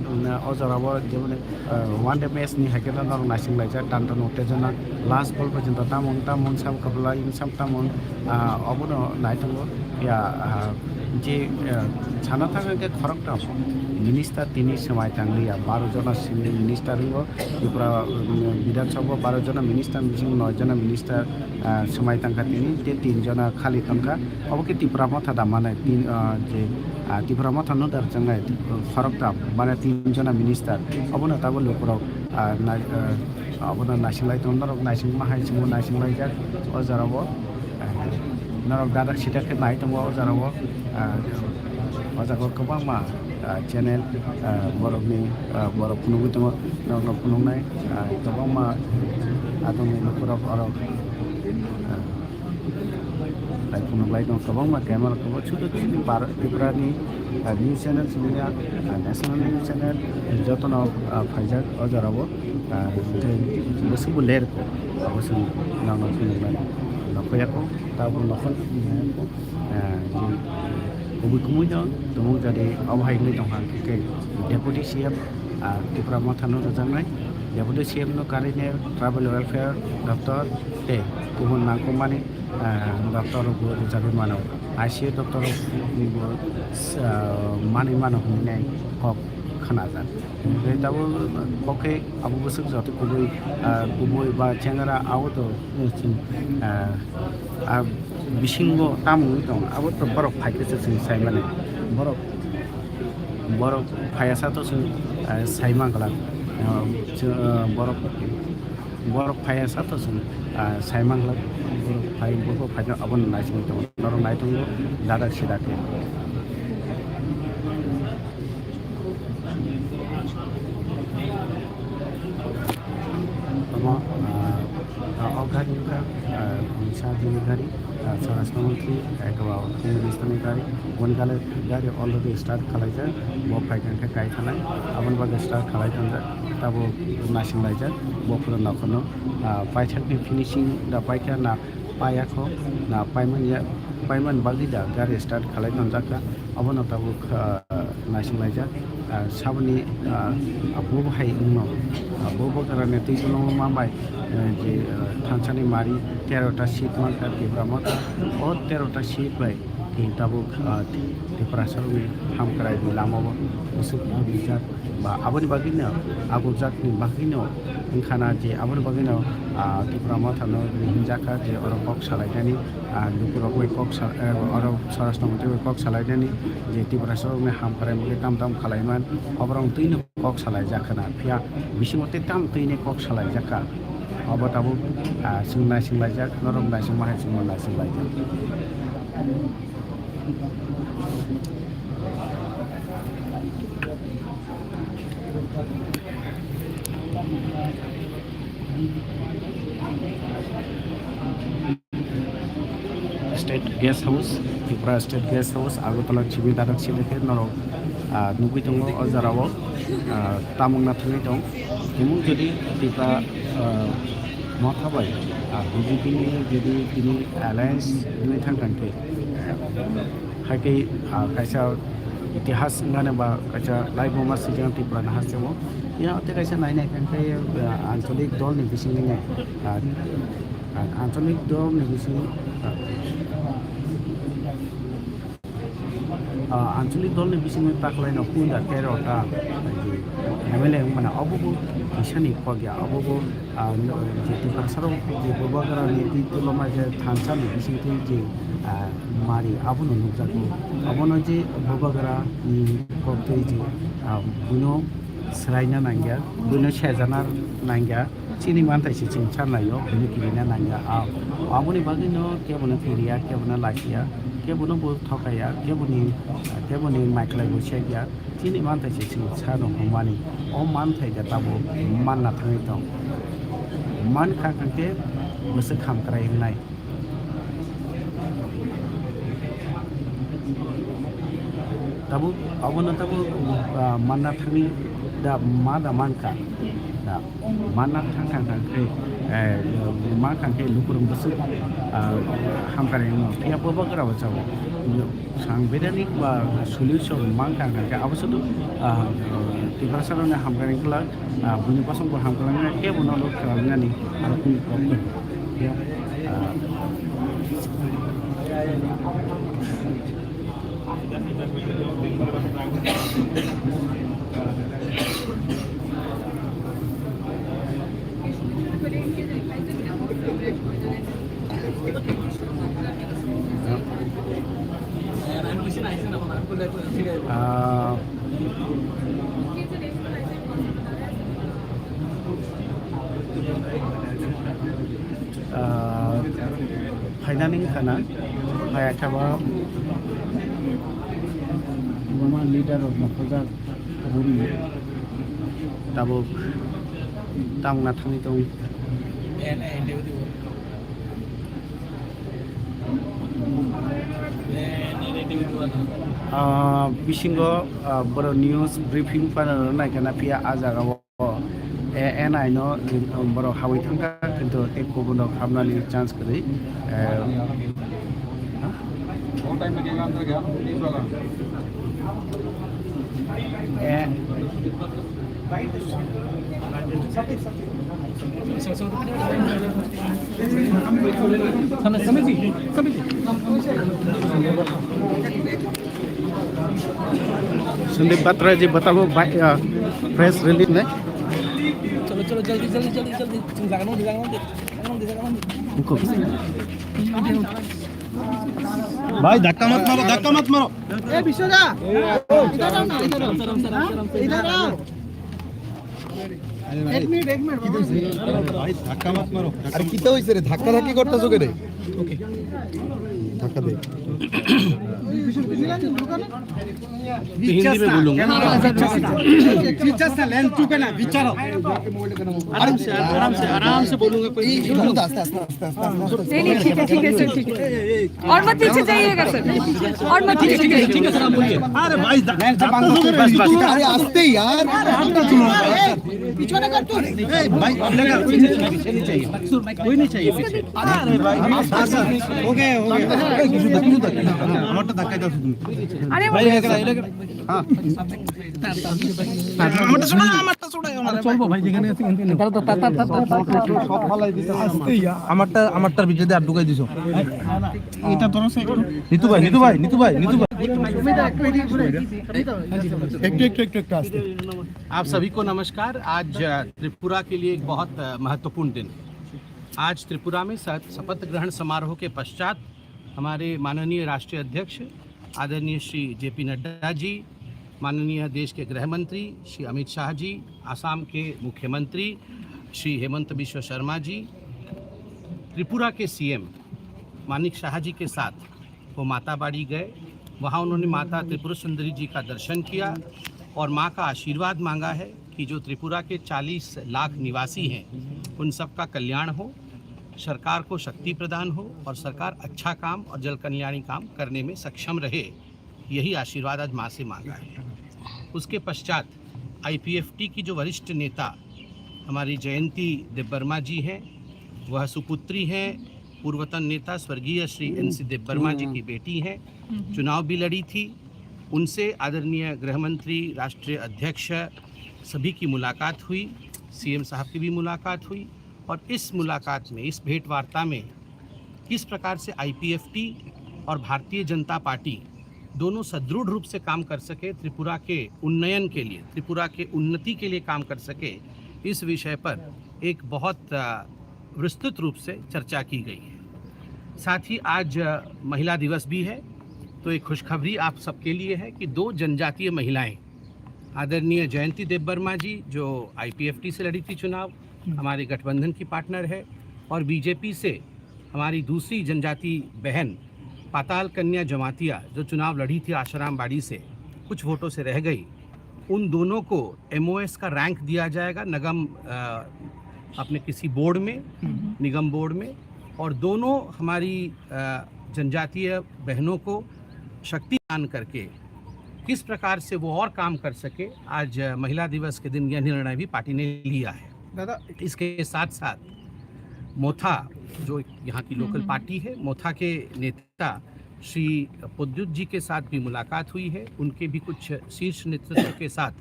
o jorao jemon, ah, one day match ni hai khe norok naising laijak, tanto no tejana last ball porjonto tamo wng, tamo wng, sam kwplai wng, sam tamo wng, ah, obono naitongo. Ya, ah, je, ah, sana thang khe khoroktham minister tini swmai tangliya, baro jona simi minister wngo. Tripura, um, Bidhan Sabha baro jona minister, bising noi jona minister, ah, swmai tangkha tini, tei tin jona khali tongkha. Obo khe Tipra Motha da mane, tin, ah, je, ah, Tipra Motha no da rwchangkha, khoroktham, mane tin jona minister. Obono tabuk lukurok, ah, nai-, ah, obono naising lai tongo, norok naising ma hai simo naising laijak o jorao. Norok dadak sidak khe nai tongo o jorao, ah, o jaga o kwbangma, ah, channel, ah, borokni, ah, borok phunugwi tongo, norokno phunuknai, ah, kwbangma adongni lukurok orok, ah, tai phunuk lai tongo, kwbangma camera kwbang chutu chutu Bharat Tripura ni, ah, news channel simi ya, ah, national news channel jotono, ah, phaijak o jorao, ah, tei bwswk bo ler ko, abo chwng norokno phunuknai nokho ya ko. Tabuk nokhon, eh, kubui kubui no tumung jadi obo hai wngwi tongkha, hwnkhe Deputy C M, ah, Tripura Motha no rwjaknai, Deputy C M no karwi ne Tribal Welfare Doptor tei kubun nangkukmani, ah, doptor rok bo rwjagwi mano, I C A doptor rok bo, ah, manwi mano hwnwi nai kok khnajak. Hwnkhe tabuk kok khe abo bwswk joto kubui, ah, kubui ba chengra abo to, eh, chwng, ah, ah, bisingo tamo wngwi tongo, abo to borok phaikhe se chwng saimani. Borok, borok phaiya sa to chwng, ah, saima glak. Ah, chwng, ah, borok, borok phaiya sa to chwng, ah, saima glak. Borok phai, borok phai abono naisingwi tongo. Norok naitongo dadak sidak khe. Omo, ah, ah, o gari wngkha, ah, Swarashtra Montri, eko, Home Minister ni gari, boni gari, gari already start khalaijak, bo phaikha khe kai thanai, aboni bagwi start khalai tongjak, tabuk naising laijak, bo phuru nokhorno, ah, paithakni finishing da paikha na, Paiya kho, na paimani ya, paimani bagwi da gari start khalai tonjak kha, abono tabuk, ah, naising laijak. ah, saboni, ah, ah, bo hai wngno, ah, bo bwkharani twi kwlwngma bai, eh, je, ah, thansani mari terota seat mankha Tipra Motha, o terota seat bai tei tabuk, ah, Tiprasarokni hamkrai ni lamao bwswk rijak ba aboni bagwino, agujak ni bagwino wngkhana je aboni bagwino, ah, Tipra Mothano hinjakha je oro kok salainani, ah, lukurok bai kok sa-, eh, oro Swarashtra Montri bai kok salainani je Tiprasarokni hamkrai mungwi tam tam khalaiman, oborok twino kok salaijak khna, phiya bisingo tei tam twini kok salaijak kha. Obo tabuk, ah, chwng naisinglaijak, norok naisingma hai chwngno naisinglaijak. State Guest House, Tripura State Guest House, Agartala Chibin Dadak Sileke, norok, ah, nugui tongo o jora o, ah, tamungna thangwi tong. Tumung jodi Tripura, ah, Motha bai, ah, B J P ni jodi tini alliance wngwi thangkha khe, hai khe, ah, kaisa itihas wngmani ba kaisa laibuma swijak Tripura ni hasteo. Ya, tei kaisa nainai khe, ah, ancholik dol ni bisingni, ah, Ang ancholik dol ni bising, ah, ancholik dol ni bisingo taklaino kunda terota M L A wngmana, obo bo kisani kok ya, obo bo, ah, no, je Tiprasarok je Bubagra ni twi tuloma je thansa ni bisingtwi je, ah, mari abono nukjago. Obono je Bubagra ni kok twi je, ah, buino swraina nangya, buino sejana nangya. Chini manthai se chwng sanlaio, hwnwi kirina nangya. A, aboni bagwino kebono kiriya, kebono lachiya, kebono bo thokaya, keboni, keboni maiklai bo sekya. Chini manthai se chwng sano hwnmani. O manthai da tabuk manna thangwi tong. Mankha hwnkhe bwswk hamkrai wngnai. Tabuk, abono tabuk, ah, manna thangwi da, ma da mankha. Da, manna thang thang thang khe, eh, mankha khe lukurok bwswk, ah, hamkrai wngno. Phiya bo bagra bo chao. Sangbidanik ba solution mankha khe abo sudu, ah, Tiprasarokni hamkrai wngkha. Ah, buini bosongbo hamkrai khe bono lo khlainani aro kunu problem. Ya, ah. Ah, ah, phainani wngkha na, phai akhe bo mama leader rok no khojak rwdi. Tabuk tamna thangwi tong. Ah, bisingo, ah, boro news briefing panel naikha na phiya ah jaga o, eh, N I no, um, boro hawi thangkha, kintu tei kubun rok habnani chance kwrwi. Eh, eh, Sandeep Batra ji batabo bai, ah, press release ne. चलो, चलो, जल्दी, जल्दी, जल्दी, जल्दी। तुम जागा लो, जागा लो, जागा लो, जागा लो। रुको। भाई, धक्का मत मारो, धक्का मत मारो। ए, विश्वदा, इधर आओ ना, इधर आओ। हाँ? इधर आओ। एक मिनट, एक मिनट, बाबा। भाई, धक्का मत मारो। अरे, कितना हुई रे? धक्का धक्की करता सो के रे? ओके। धक्का दे। हिंदी में बोलूंगा। विचार से लेन चुके ना, विचार। आराम से, आराम से, आराम से बोलूंगा, कोई नहीं, नहीं, नहीं, आस्ते, आस्ते, आस्ते, आस्ते, आस्ते। नहीं, नहीं, ठीक है, ठीक है, सर, ठीक है। और मत पीछे जाइएगा, सर। और मत पीछे जाइएगा। ठीक है, सर, आप बोलिए। अरे भाई, बस, बस, बस। अरे, आस्ते यार। पीछे ना कर तू। ए, भाई, अपने का पीछे नहीं चाहिए, पीछे नहीं चाहिए, कोई नहीं चाहिए पीछे। अरे भाई, बस, बस। हो गया, हो गया। আমার তো ধাক্কা দাও তুমি। আরে ভাই, এলাকা, এলাকা। হ্যাঁ। আমারটা শোনা, আমারটা শোনা, আমার ভাই। চলবো ভাই, যেখানে আছে, ওখানে নেবো। তারা তো তা-, তা-, তা-, তা-, তা-, সব ফালাই দিতে হবে। আমারটা, আমারটার ভিতরে আর ঢুকাই দিছো। এটা ধরো সে একটু। নিতু ভাই, নিতু ভাই, নিতু ভাই, নিতু ভাই। একটু, একটু, একটু, একটু আস্তে। आप सभी को नमस्कार। आज, अ, त्रिपुरा के लिए एक बहुत, अ, महत्वपूर्ण दिन है। आज त्रिपुरा में स-, शपथ ग्रहण समारोह के पश्चात हमारे माननीय राष्ट्रीय अध्यक्ष आदरणीय श्री जे पी नड्डा जी, माननीय देश के गृह मंत्री श्री अमित शाह जी, आसाम के मुख्यमंत्री श्री हेमंत बिश्व शर्मा जी, त्रिपुरा के सी एम मानिक साहा जी के साथ वो माता बाड़ी गए। वहाँ उन्होंने माता त्रिपुर सुंदरी जी का दर्शन किया और माँ का आशीर्वाद मांगा है कि जो त्रिपुरा के चालीस लाख निवासी हैं, उन सबका कल्याण हो, सरकार को शक्ति प्रदान हो और सरकार अच्छा काम और जल कल्याणी काम करने में सक्षम रहे, यही आशीर्वाद आज माँ से मांगा है। उसके पश्चात आई पी एफ टी की जो वरिष्ठ नेता हमारी जयंती देबबर्मा जी हैं, वह सुपुत्री हैं, पूर्वतन नेता स्वर्गीय श्री एन सी देबबर्मा जी की बेटी हैं, चुनाव भी लड़ी थी। उनसे आदरणीय गृह मंत्री, राष्ट्रीय अध्यक्ष सभी की मुलाकात हुई, सी एम साहब की भी मुलाकात हुई और इस मुलाकात में, इस भेंट वार्ता में किस प्रकार से आई पी एफ टी और भारतीय जनता पार्टी दोनों सुदृढ़ रूप से काम कर सके, त्रिपुरा के उन्नयन के लिए, त्रिपुरा के उन्नति के लिए काम कर सके, इस विषय पर एक बहुत, अ, विस्तृत रूप से चर्चा की गई है। साथ ही आज, अ, महिला दिवस भी है, तो एक खुशखबरी आप सबके लिए है कि दो जनजातीय महिलाएं, आदरणीय जयंती देबबर्मा जी, जो आई पी एफ टी से लड़ी थी चुनाव, हमारे गठबंधन की पार्टनर है, और बी जे पी से हमारी दूसरी जनजाति बहन पाताल कन्या जमातिया, जो चुनाव लड़ी थी आशाराम बाड़ी से, कुछ वोटों से रह गई, उन दोनों को एम ओ एस का रैंक दिया जाएगा नगम, अ, अपने किसी बोर्ड में, निगम बोर्ड में, और दोनों हमारी, अ, जनजातीय बहनों को शक्ति दान करके किस प्रकार से वो और काम कर सके, आज, अ, महिला दिवस के दिन यह निर्णय भी पार्टी ने लिया है। दादा, इसके साथ साथ मोथा, जो यहाँ की लोकल पार्टी है, मोथा के नेता श्री प्रद्युत जी के साथ भी मुलाकात हुई है। उनके भी कुछ शीर्ष नेतृत्व के साथ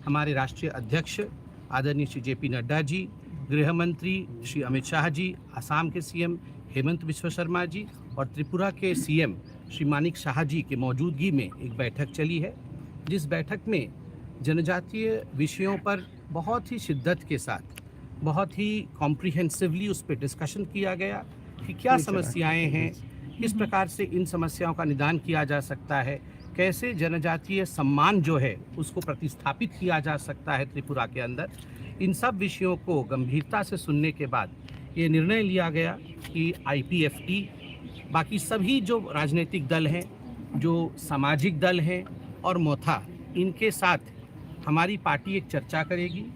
हमारे राष्ट्रीय अध्यक्ष आदरणीय श्री जे पी नड्डा जी, गृह मंत्री श्री अमित शाह जी, आसाम के सी एम हेमंत बिश्व शर्मा जी और त्रिपुरा के सी एम श्री मानिक साहा जी की मौजूदगी में एक बैठक चली है, जिस बैठक में जनजातीय विषयों पर बहुत ही शिद्दत के साथ, बहुत ही कॉम्प्रिहेंसिवली उस पे डिस्कशन किया गया कि क्या समस्याएं हैं, किस प्रकार से इन समस्याओं का निदान किया जा सकता है, कैसे जनजातीय सम्मान जो है उसको प्रतिस्थापित किया जा सकता है त्रिपुरा के अंदर। इन सब विषयों को गंभीरता से सुनने के बाद ये निर्णय लिया गया कि आई पी एफ टी, बाकी सभी जो राजनीतिक दल हैं, जो सामाजिक दल हैं और मोथा, इनके साथ हमारी पार्टी एक चर्चा करेगी।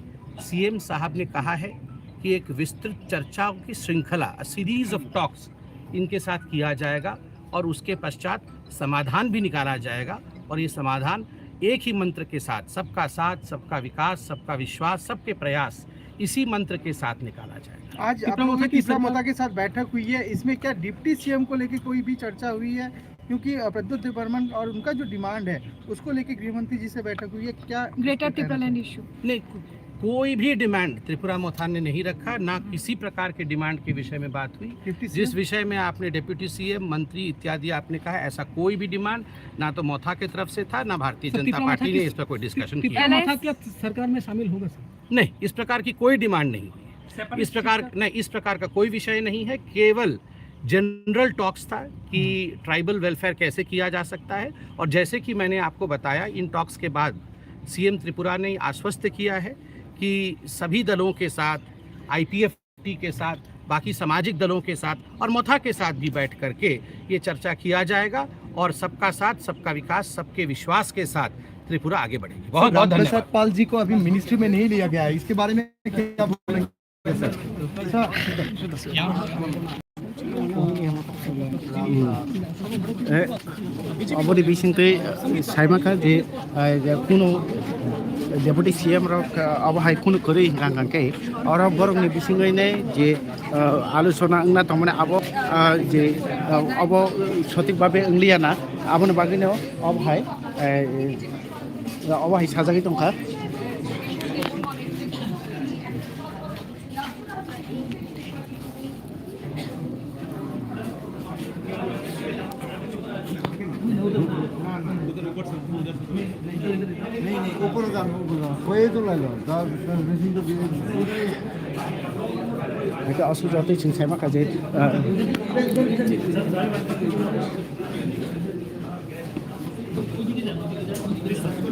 सी एम साहब ने कहा है कि एक विस्तृत चर्चाओं की श्रृंखला, a series of talks, इनके साथ किया जाएगा और उसके पश्चात समाधान भी निकाला जाएगा और ये समाधान एक ही मंत्र के साथ, सबका साथ, सबका विकास, सबका विश्वास, सबके प्रयास, इसी मंत्र के साथ निकाला जाएगा। आज आप लोगों की तीसरा मोथा के साथ बैठक हुई है, इसमें क्या डिप्टी सी एम को लेके कोई भी चर्चा हुई है? क्योंकि, अ, प्रद्युत देबबर्मन और उनका जो डिमांड है, उसको लेके गृह मंत्री जी से बैठक हुई है, क्या ग्रेटर टिप्रालैंड इशू? नहीं, को-, कोई भी डिमांड त्रिपुरा मोथा ने नहीं रखा, ना किसी प्रकार के डिमांड के विषय में बात हुई। फिफ्टी जिस विषय में आपने डिप्टी सी एम, मंत्री इत्यादि आपने कहा, ऐसा कोई भी डिमांड, ना तो मोथा की तरफ से था, ना भारतीय जनता पार्टी ने इस पर कोई डिस्कशन किया। मोथा क्या सरकार में शामिल होगा, सर? नहीं, इस प्रकार की कोई डिमांड नहीं हुई। इस प्रकार, नहीं, इस प्रकार का कोई विषय नहीं है। केवल जनरल टॉक्स था कि ट्राइबल वेलफेयर कैसे किया जा सकता है, और जैसे कि मैंने आपको बताया, इन टॉक्स के बाद सी एम त्रिपुरा ने आश्वस्त किया है कि सभी दलों के साथ, आई पी एफ टी के साथ, बाकी सामाजिक दलों के साथ और मोथा के साथ भी बैठ करके ये चर्चा किया जाएगा और सबका साथ, सबका विकास, सबके विश्वास के साथ त्रिपुरा आगे बढ़ेगी। बहुत बहुत धन्यवाद। रामप्रसाद पाल जी को अभी मिनिस्ट्री में नहीं लिया गया है, इसके बारे में क्या बोलेंगे? Eh, aboni bisingtwi saimakha je, eh, je kuno Deputy C M rok, ah, abo hai kunu kwrwi hwnkha hwnkha khe oro borokni bisingwi nai je, ah, aluchona wngna tongmani abo, ah, je, ah, abo sothik babe wngliya na, aboni bagwino abo hai, eh, abo hai sajagwi tongkha. नहीं, नहीं, ऊपर जाओ, ऊपर जाओ। कोई तो ले लो, दस, दस, बीस मिनट भी। এটা অসুবিধা হতেই চিন্তা মা কাজে, আহ,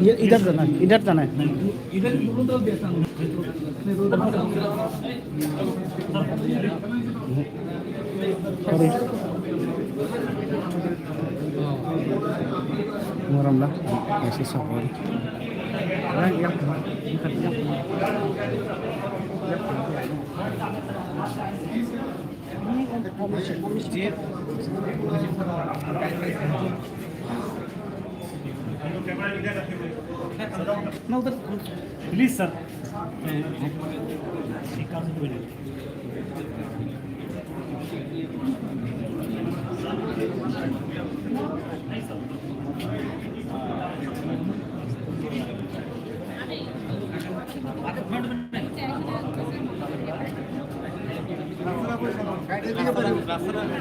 ये इधर जाना है, इधर जाना है। Sorry. Moram la, ese sabor. Please, sir.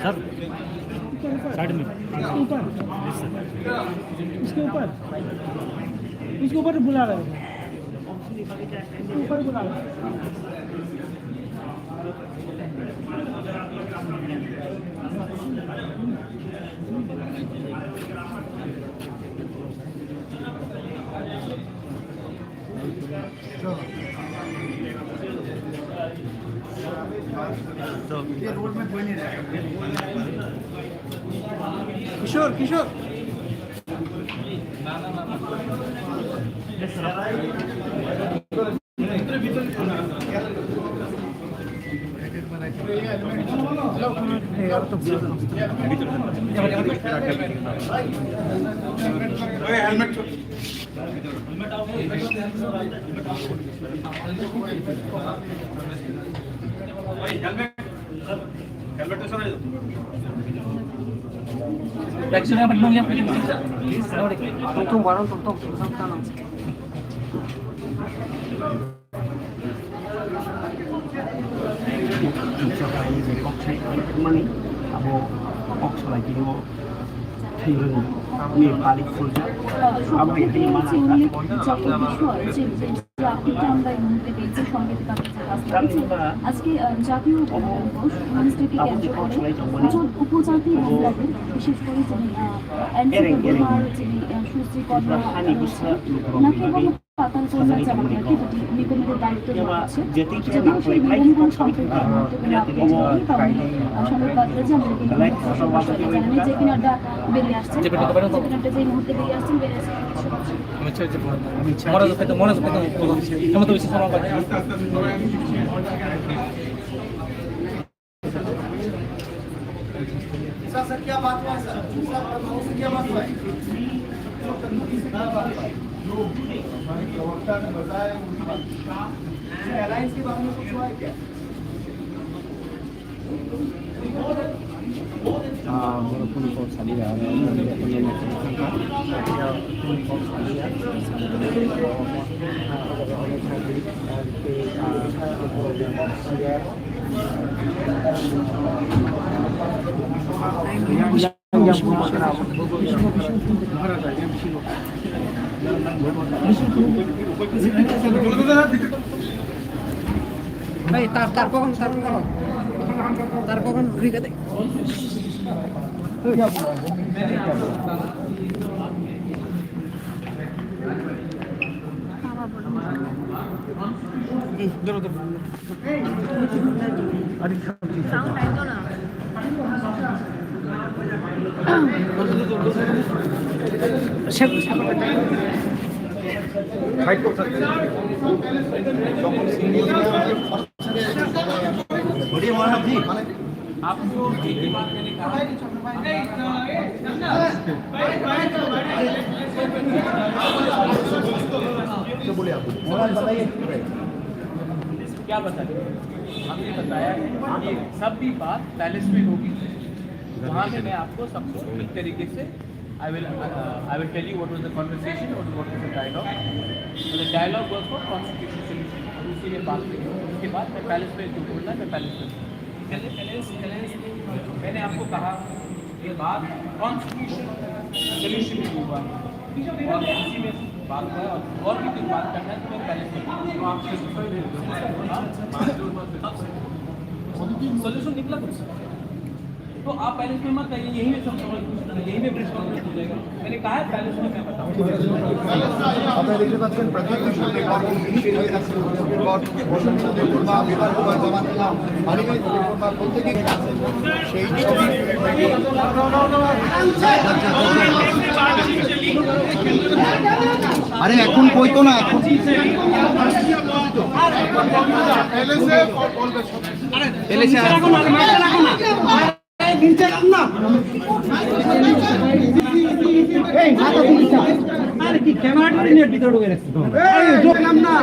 Sir, side में। इसके ऊपर, इसके ऊपर, इसके ऊपर बुला रहे हैं, इसके ऊपर बुला रहे हैं। किशोर, किशोर। Mani abo kok salai tini o thwirwng ni balik phuljak. Abo hai hai mano. যে আপনি তো আমরা এই মুহূর্তে পেয়েছি, সংগীত কাব্য যে কাজ করেছে। আজকে, আহ, জাতীয় উন্নয়ন দিবস অনুষ্ঠানটিকে কেন্দ্র করে উপজাতি মহিলাদের, বিশেষ করে যিনি, আহ, এনসিপি বিহার, যিনি, আহ, সুশ্রী কন্যা রয়েছেন, ওনাকে এবং পাতাল কন্যা যেমন আর কি দুটি নিগমের দায়িত্ব দেওয়া হচ্ছে। যদিও সেই নিগমগুলো সম্পর্কে এই মুহূর্তে কোনো update নেই, কারণ, আহ, সংবাদপত্রে যে আমরা এই মুহূর্তে সম্পর্কে জানানি, জেপি নাড্ডা বেরিয়ে আসছেন, জেপি নাড্ডা যে এই মুহূর্তে বেরিয়ে আসছেন, বেরিয়ে আসছেন। सर, सर, क्या बात हुआ है, सर? सर, सर, क्या बात हुआ है, सर? सर, प्रधानों से क्या बात हुआ है? जो प्रधानों से क्या बात हुआ है? जो हमारे प्रवक्ता ने बताया, उनकी बात। सर, अलायंस के बारे में कुछ हुआ है क्या? Ah, borok kunu kok saliya, borok kunu kok saliya. Hey, tar, tar, kokon, tar, kokon. Tar, kokon, ri kate. Sound aito na. से बोले आप। क्या बताया? हमने बताया कि सब भी बात पैलेस में होगी, वहाँ पे मैं आपको सब कुछ ठीक तरीके से, I will, uh, I will tell you what was the conversation or what was the dialogue. So the dialogue was for constitutional solution. और उसी में बात हुई। उसके बाद मैं पैलेस में जो बोलना है, मैं पैलेस में, मैंने आपको कहा, ये बात कॉन्स्टिट्यूशन सॉल्यूशन की हुआ है। और इसी में बात हुआ है, और भी कुछ बात करना है तो मैं पैलेस में, तो आप सॉल्यूशन निकला कुछ? तो आप पैलेस में मत आइए, यहीं पे सब, यहीं पे प्रेस कॉन्फ्रेंस हो जाएगा। मैंने कहा है, पैलेस में मैं बताऊंगा। আপনারা দেখতে পাচ্ছেন, প্রত্যেকটি সূত্রে খবর, বিভাগ, পারিবারিক পরিকল্পনা, প্রত্যেকেই সেই ছবি। আরে, এখন কইতো না, এখন। এলএসএ। এই, মাথা তুলিস না। আরে কি, ক্যামেরাটা নিয়ে ভিতরে ঢুকে গেছে তো। এই, ঢুকলাম না।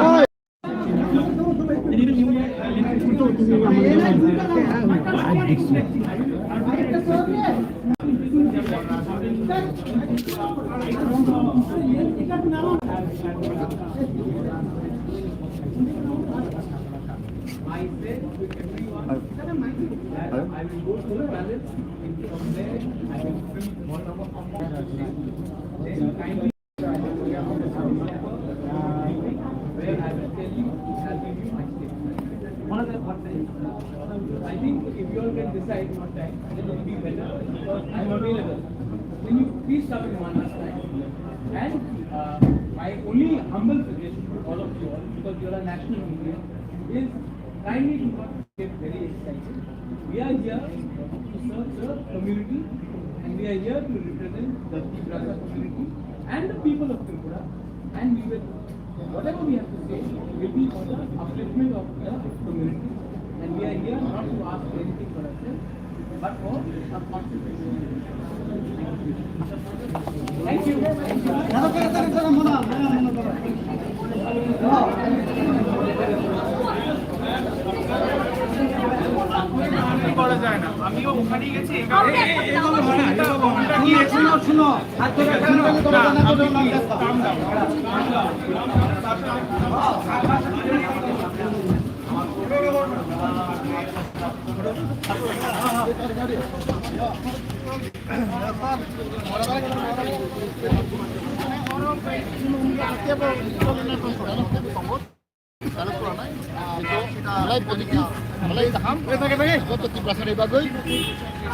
I think if you all can decide one time, then it will be better. I'm available. Can you please come in one last time? And, uh, my only humble suggestion to all of you all, because you are a national media, is kindly do not get very excited. We are here to serve the community, and we are here to represent the Tiprasa community and the people of Tripura, and we will, whatever we have to say, will be for the upliftment of the community, and we are here not to ask anything for ourselves, but for our contribution. Thank you. করা যায় না। আমিও ওখানেই গেছি, এগারো ঘন্টা গিয়েছি। শুনো, শুনো, হাত ধরে, শুনো। না, আপনি please, calm down, calm down। Belai positive, belai kaham. Joto Tiprasani bagwi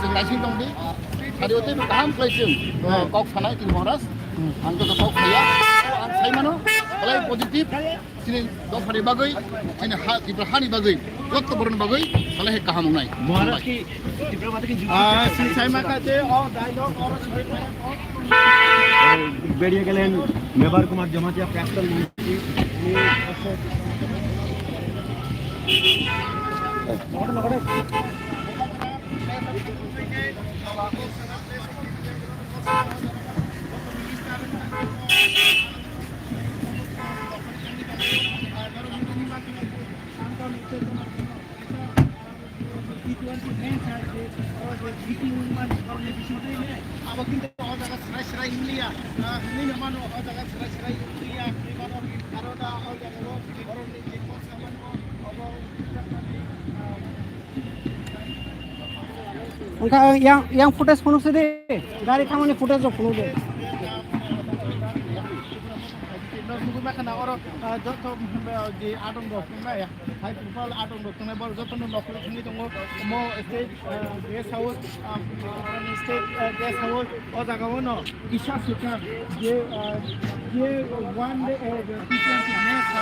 chwng naising tongdi. Sari o tei kaham khlai chwng, eh, kok sanai tini Maharaj. Ang joto kok saya, ang sai mano, belai positive. Chini dophani bagwi, chini ha, Tipra hani bagwi, joto borokni bagwi salai hai kaham wngnai. মহারাজ কি তীব্র মাত্রা কি যুদ্ধ? আহ, শ্রী সাইমা কাছে, ও, দায়িত্ব, ও, বেরিয়ে গেলেন মেবার কুমার জমাতিয়া, প্রাক্তন মন্ত্রী। Abo kintu o jaga srai srai wngya, hinwi no mano o jaga srai srai wngya, hinwi mano aro da o jaga o borokni je kok samani obo. Wngkha yang, yang footage phunuk sidi, gari thangmani footage rok phunuk di. Nugwi mankha na oro, ah, joto, ah, je adong rok wngkha ya, hai Tripura adong rok tongnai borok joto no nokol thangwi tongo. Omo state, ah, guest house, ah, state, ah, guest house o jaga o no kisa swkang je, ah, je one day, eh, T twenty match.